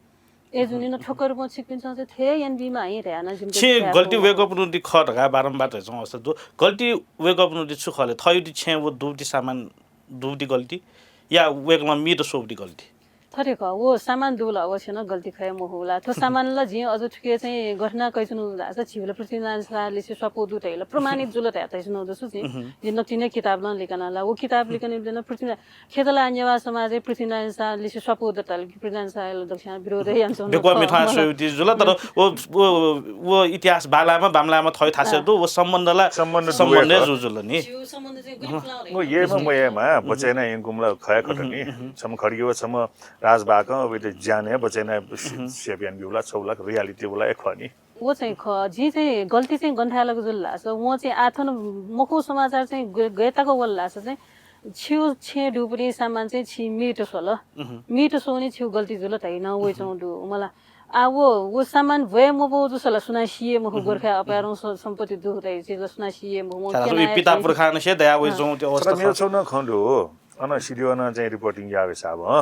ए जुनि न ठक्क रूपमा छिकपिन्सं चाहिँ थे यान बिमा है रे ना जिमके छि गल्ती वेकपिन्ति ख धका बारम्बार धैसं अवस्था दु। गल्ती वेकपिन्ति छु खले थयुति छें व दुबति सामान दुबति गल्ती या वेकलं मित सोबति गल्ती। थरे ख वो सामान दुला अवश्य न गल्ती खया महुला। थो सामान ल जिं अझ थुके चाहिँ गठना कैचुनु धासा छिबला पृथ्वीनारायण शाहलिसे स्वापो दु तैला प्रमाणित जुल तया तैसुनु दसु जिं। जिं नक्तिने किताब लन लिकना ला वो किताब लिकने बिना पृथ्वीनारायण खेतला नेवा समाजय् पृथ्वीनारायण शाहलिसे स्वापो दतल कि पृथ्वीनारायण शाहले दक्षिण विरोध यान बेक्वा मिथां सोयुति जुल तर वो वो वो इतिहास बालामा बामलामा थय थासे दु वो सम्बन्धला सम्बन्ध सम्बन्ध जुजुल नि। जिउ सम्बन्ध चाहिँ गुलि फुलाउ रे। वो येमा मयेमा बचेना यंकुमला खया खटनी। सम खड्गी व सम राजबाकं अबे त ज्यान हे बचेना सेपियन बिउला छौला reality उला एक खनी। वो चाहिँ ख जि चाहिँ गल्ती चाहिँ गन्थायलक जुल लास वो चाहिँ आथन मखु समाचार चाहिँ गयताक वल लास चाहिँ छिउ छे डुपुरी सामान चाहिँ छि मिट सोल। मिट सोनी छिउ गल्ती जुल तै न वइ चौ दु मला। आ वो वो सामान भय मबो जुसल सुना सिए मखु गोर्खा अपारं सम्पत्ति दु तै छिल सुना सिए मखु। पिता पुर्खान से दया वइ चौ त्यो अवस्था। मेउ छौ न खंदु। अन सिडिओ न चाहिँ reporting या हिसाब ह।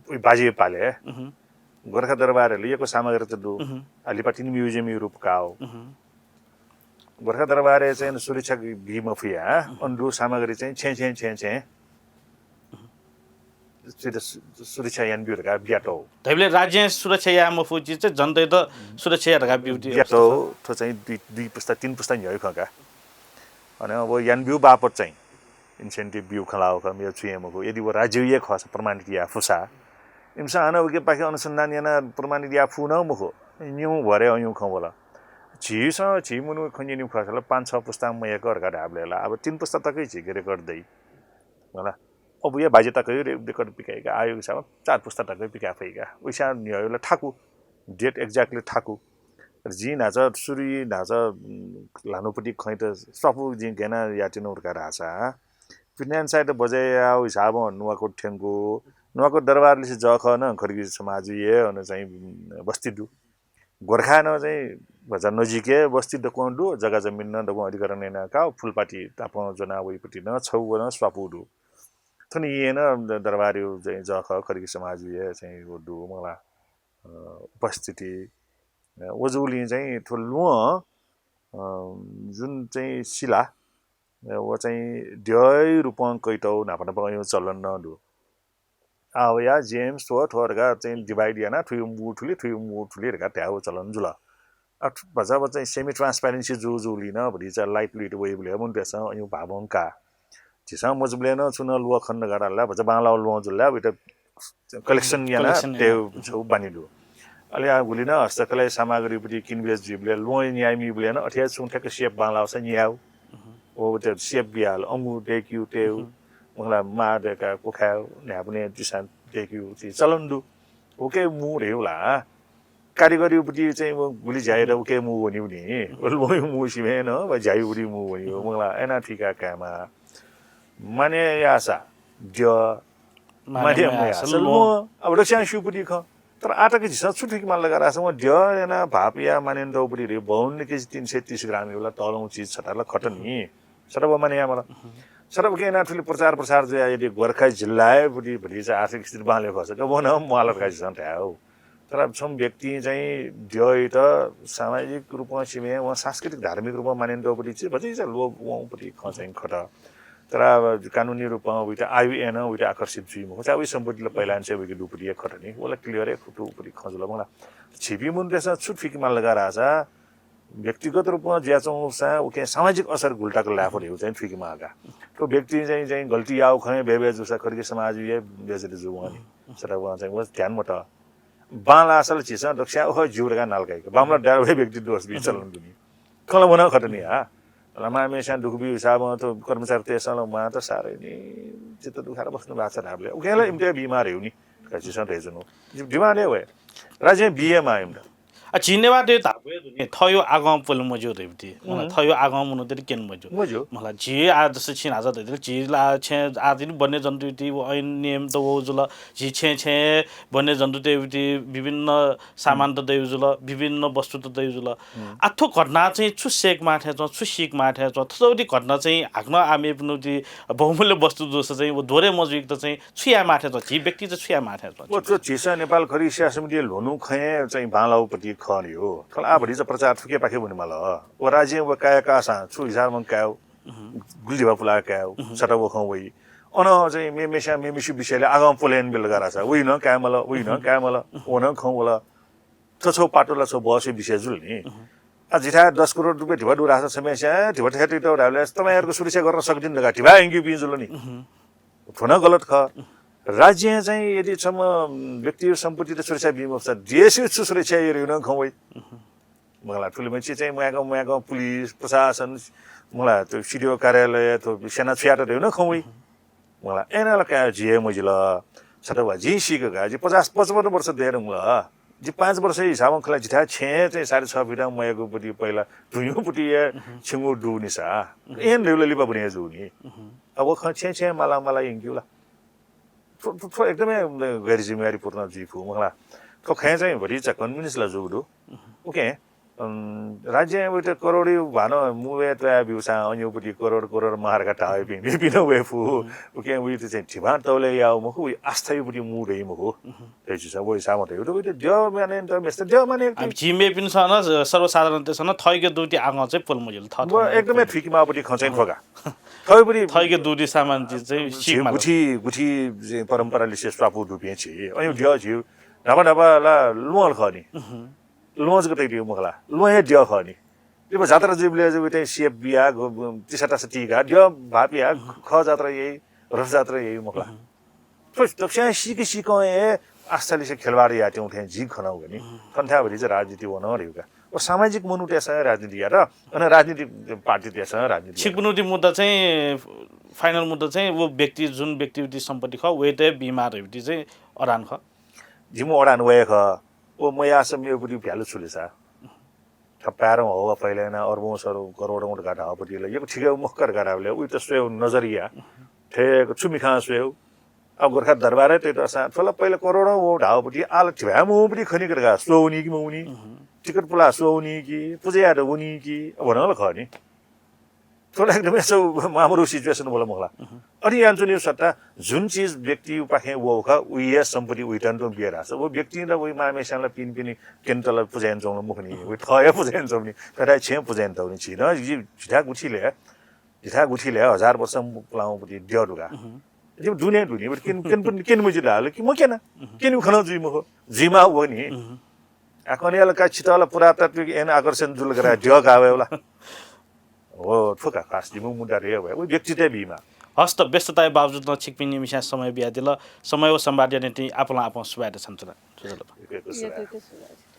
उइ बाजी पाले गोर्खा दरबारले यको सामग्री त दु। आ लिपा तिन museum यु रूप काओ। गोर्खा दरबारय् चाहिँ सुरक्षा बी मफुया अन दु सामग्री चाहिँ छे छे छे छे सुरक्षा यान बिउ धका ब्याटो। धैबले राज्य सुरक्षा या मफु चिज चाहिँ जनतै त सुरक्षा या धका बिउ ब्याटो। थो चाहिँ दुई दुई पुस्ता तीन पुस्ता न्ह्यौ खंका। अन वो यान बिउ बापत चाहिँ incentive बिउ खलाओ खम या छुये मखु यदि वो राज्य ये खस प्रमाणित या फुसा। इमसा अन उके पाखे अनुसन्धान याना प्रमाणित या फु न मखु। न्यू भरे अयु खं वला। झीसं झी मुनु खंजिनि खसला पाँच छ पुस्ता मयक धका धाबले ला अब तीन पुस्ता तकै झीके record दइ। होला। अब या बाजे तकै record पिकाइका आयो हिसाब चार पुस्ता तकै पिका फैका उइसा न्ह्यला ठाकु। Date exactly ठाकु। जिं न्हाचा सुरुइ न्हाचा लानुपट्टि खैत स्वापु जिं गेना यातिनु उर्का धासा। पिनान साइड बजे या हिसाब नुवाकोट थ्यंगु नुवाकोट दरबारलिसे जख न खड्गी समाज ये अन चाहिँ बस्ती दु। गोर्खा न चाहिँ भजा नजिके बस्ती दक्वं दु जग्गा जमिन न दक्वं अधिकरण याना का फुलपाटी तापं ज्वना वइपट्टि न छौ वन स्वापु दु। थुनि येन दरबार यु चाहिँ जख खड्गी समाज ये चाहिँ वो दु मला। उपस्थिति वजुलिं चाहिँ थ्व लुं जुन चाहिँ सिला व चाहिँ द्यय रूपं कैतौ न्हापा न्हापा यो चलन न दु। आवया जेम्स थ्व थ्व धका चाहिँ divide याना थुइ मू थुलि थुइ मू थुलि धका त्याउ चलन जुल। अथ भचा चाहिँ semi transparency जु जुलिन भति चाहिँ light लुइट वइबले मुन पेसं अयु भावं का। झिसं मजबले न छुन लुवा खन्न गाडा ला भचा बांला लुवा जुल ला उइत collection याना collection ते छौ बानी दु। अले आ गुलिन हस्तकला सामग्री पति किनबेच जुइबले लुवा न्याय मिबले न अथे छुं ठ्याक shape बांला सा न्याउ। ओ ते shape बियाल अमु देक्यु तेउ। उंगला मा देका कोखा न्यापने दिसा देक्यु ति चलन दु। ओके मु रेउला। कारिगरी उपति चाहिँ वो गुलि ज्याइ र उके मू वनी उनी। वो मू सिमे न व ज्याइ उरी मू वनी। मंगला एना ठिका कायमा। माने यासा द्य माने मयासा लो। अब रक्स्यां स्युपुटी ख। तर आटक झिसं छु ठिक माल लगा रासा वो द्य एना भाप या माने दौपुटी रे बाउन्न केजी तीन सय तीस ग्राम होला तलौं चिज छटा ल खटनी। सरब माने या मला। सरब केना ठुली प्रचार प्रसार जुया यदि गोर्खा जिल्लाय् बुटी भति चाहिँ आर्थिक स्थिति बांले खस। गबन मालर का झिसं थायौ। तर छुं व्यक्ति चाहिँ द्यइत सामाजिक रूपमा सिमे व सांस्कृतिक धार्मिक रूपमा मान्यता उपरि चाहिँ भति चाहिँ लोभ वंपति ख चाहिँ खट। तर अब कानुनी रूपमा उइत आयु एन उइत आकर्षित जुइ मखु चाहिँ उइ सम्पत्तिला पहिला चाहिँ उइके दुपति खट नि। वला clear ए खुटु उपरि खजुल मला। छिपी मुन देश छु फिक माल लगा राजा व्यक्तिगत रूपमा ज्याचौसा उके सामाजिक असर गुल्टाक लाफर हेउ चाहिँ फिक मागा। तो व्यक्ति चाहिँ चाहिँ गल्ती याउ खने बेबे जुसा खरिके समाज ये बेजरी जुवानी। सरा वहाँ चाहिँ वो ध्यान मत। बांला असल झिसं दक्ष्या ओह जिउ रगा नालकाइक। बांला डाल भए व्यक्ति दोष बी चलन दुनी। कल बना खटनी हा। लामा मेस्यां दुःख बी हिसाबं त कर्मचारीतय्‌सं ला मां त साह्रै नि चित्त दुखाएर बस्नु भएको छ धाबले। उकेला इमित बीमार हेउ नि। झीसं धयाच्वनु। डिमान्ड हे वये। राज्यं बिये माः इमित। आ, झी नेवाःतय् धापू हे दु नि, थःयो आगं पुले मज्यू धइबुति। मला, थःयो आगं मनूतय्‌त क्यने मज्यू। मज्यू। मला, झी आ जस छिं न्हाचा धइदिल, झी ला छेँ आ तिनि वन्यजन्तुति व ऐन नियम त वउ जुल। झी छेँ छेँ वन्यजन्तुतय्‌बुति विभिन्न सामान त दयु जुल, विभिन्न वस्तु त दयु जुल। आ थ्व घटना चाहिँ छु सेक माः थें च्वं, छु सीक माः थें च्वं, थ्व जूगुति घटना चाहिँ हाकनं आ मेपिनिति बहुमूल्य वस्तु जूसा चाहिँ व दोरे मजुइक त चाहिँ छु याये माः थें च्वं, झी व्यक्ति चाहिँ छु याये माः थें च्वं? व थ्व झीसं नेपाल खडी सेवा समितिया ल्ह्वनु खँय् चाहिँ बांलाउपति खः नि हो। खला आ भतिचा प्रचार थुकेपाखे वनेमाल। व राज्यं व काय् काःसां छु हिसाबं काय्, गुलि धिबा पुलाः काय्, सत व खँ वइ। अन चाहिँ मेमेस्यां मेमेस्यु विषयले आगं पुले यानाबिल धाःसा, वइ नं काय् मल, वइ नं काय् मल, व नं खँ वल। थ्व छौ पाटो ला छौ बहसया विषय जुल नि। आ, जिथाय् दस करोड रुपियाँ धिबा दु धाःसा छम्हेस्यां धिबा थथे तइतौ धाःबलय् तमायारको सुरक्षा गर्न सक्दिन धकाः धिबा यंकीपिं जुल नि। थ्व नं गलत खः। राज्यं चाहिँ यदि छम्ह व्यक्तियो सम्पत्तित सुरक्षा बी मफुसा देशयो छु सुरक्षा याइ धयु नं खँ वइ। मला, थुलिमछि चाहिँ म्वाय्‌कं म्वाय्‌कं पुलिस, प्रशासन, मला, त्यो सिडिओ कार्यालय, त्यो सेना छु यात धयु नं खँ वइ। मला, एनाला काय् झी हे मजिल। छता वा, जिं सीक का, जि पचास पचपन्न वर्ष दयेधुंकल। जि पाँच वर्ष हिसाबं खला जिथाय् छेँ चाहिँ साढे छ फिटं मयागुपति पहिला धुइँपति हे छिंगु दु निसा। एन धयु ला लिपा बने जू नि। अब व खँ छेँ छेँ माला माला यंक्यू ला। थ्व, थ्व, थ्व एकदमै गैर जिम्मेवारीपूर्ण जुइ फु, मखला। थ्व खँय् चाहिँ भतिचा convince ला जूगु दु। OK, अम, राज्यं उइत करोडयु भान मुवय् त्वया ब्यूसां अन्योपति करोड, करोड महार्घा धाःपिं मेपिं नं वये फु। OK, उइत चाहिँ धिबां तौले याउ मखु, उइ आस्थायुपति मू दइ मखु। धइचिसा वइ सामत उइत द्यः माने त मेस्त द्यः माने अब झी मेपिन्सं नं, सर्वसाधारणतय्‌सं नं थःके दुति आगं चाहिँ पुले मजिल, थः व थः एकदमै थुइके माःपति खँ चाहिँ थ्व का। थःपति थःके दुति सामान चाहिँ सीक माल। गुथि, गुथि परम्परा लिसे स्वापू दुपिं छि। अयु द्यः झ्यु ढाबा ढाबा ला ल्वहं खः नि। ल्वहं जक तइदिउ मखला। ल्वहं हे द्यः खः नि। लिपा जात्रा जुइबलय् जब चाहिँ सेप बिया, तिसा तासा तिका, द्यः भाप या, खः जात्रा याइ, रथ जात्रा याइ मखला। थ्व दक्वस्यां सीक सीकं हे आस्था लिसे खेलबाड यायेत्यंगु थें जिं खनागु नि। थन थाय् भतिचा राजनीति वन धयु का। व सामाजिक मनूतय्‌सं राजनीति यात, अन राजनीति पार्टीतय्‌सं राजनीति यात। छिकपिनिति मुद्दा चाहिँ, final मुद्दा चाहिँ व व्यक्ति, जुन व्यक्तिति सम्पत्ति खः, वइत बीमार धइबुति चाहिँ अडान खः। जिमु अडान वये खः। व मयाःसा मेगुपति भ्यालु छु ले सा। थपाय्‌रं हवा फैलायना अर्बौं सरौं करोडौं धकाः धाःपति ला यक्व ठिक मखु का धकाः धाःबलय् उइत स्वयेगु नजरिया। थेक छु मिखां स्वयेगु। अब गोर्खा दरबारय् तयेत असां थ्व ला पहिला करोडौं वउ धाःपति आः ला धिबाय् मवःपति खनी का धकाः स्वः वनी कि मवनी? टिकट पुलाः स्वः वनी कि, पुजा यायेत वनी कि, अब नं ला खः नि। थ्व ला एकदमै सौ मामरू situation वल मखला। अनि यानाच्वनीगु सट्टा जुन चिज व्यक्तिपाखें वउ खः, उइ हे सम्पत्ति उइत तुं बिये धाःसा, व व्यक्तिं ला उइ मामेस्यां ला पिने पिने क्यनेत ला पुजा यानाच्वंगु मखु नि, उइ थः हे पुजा यानाच्वंगु नि, थःथाय् छेँ पुजा यानातःगु नि। झी नं जि, जिथाय् गुथिलय्, जिथाय् गुथिलय् हजार वर्ष पुलांगुपति द्यः दु का। जिमि दुने दुने, बट क्यन, क्यन, क्यन मजि धाल कि मक्यना। क्यनेगु खँ नं जुइ मखु। जुइमाः वः नि। आ, कन्हय् ला का छितः ला पुरातात्विक ऐन आकर्षण जुल का धकाः द्यः का वयेबला। हो, थ्व का खास जिमि मुद्दा रे वये। उ व्यक्तितय् बीमाः। हस्त, व्यस्तताया बावजुद नं छिकपिं निम्हस्यां समय बियादिल। समय व संवादया निंतिं आपालं आपालं सुभाय् देछानाच्वना। सुजल। यक्व यक्व सुभाय्। यक्व यक्व सुभाय्।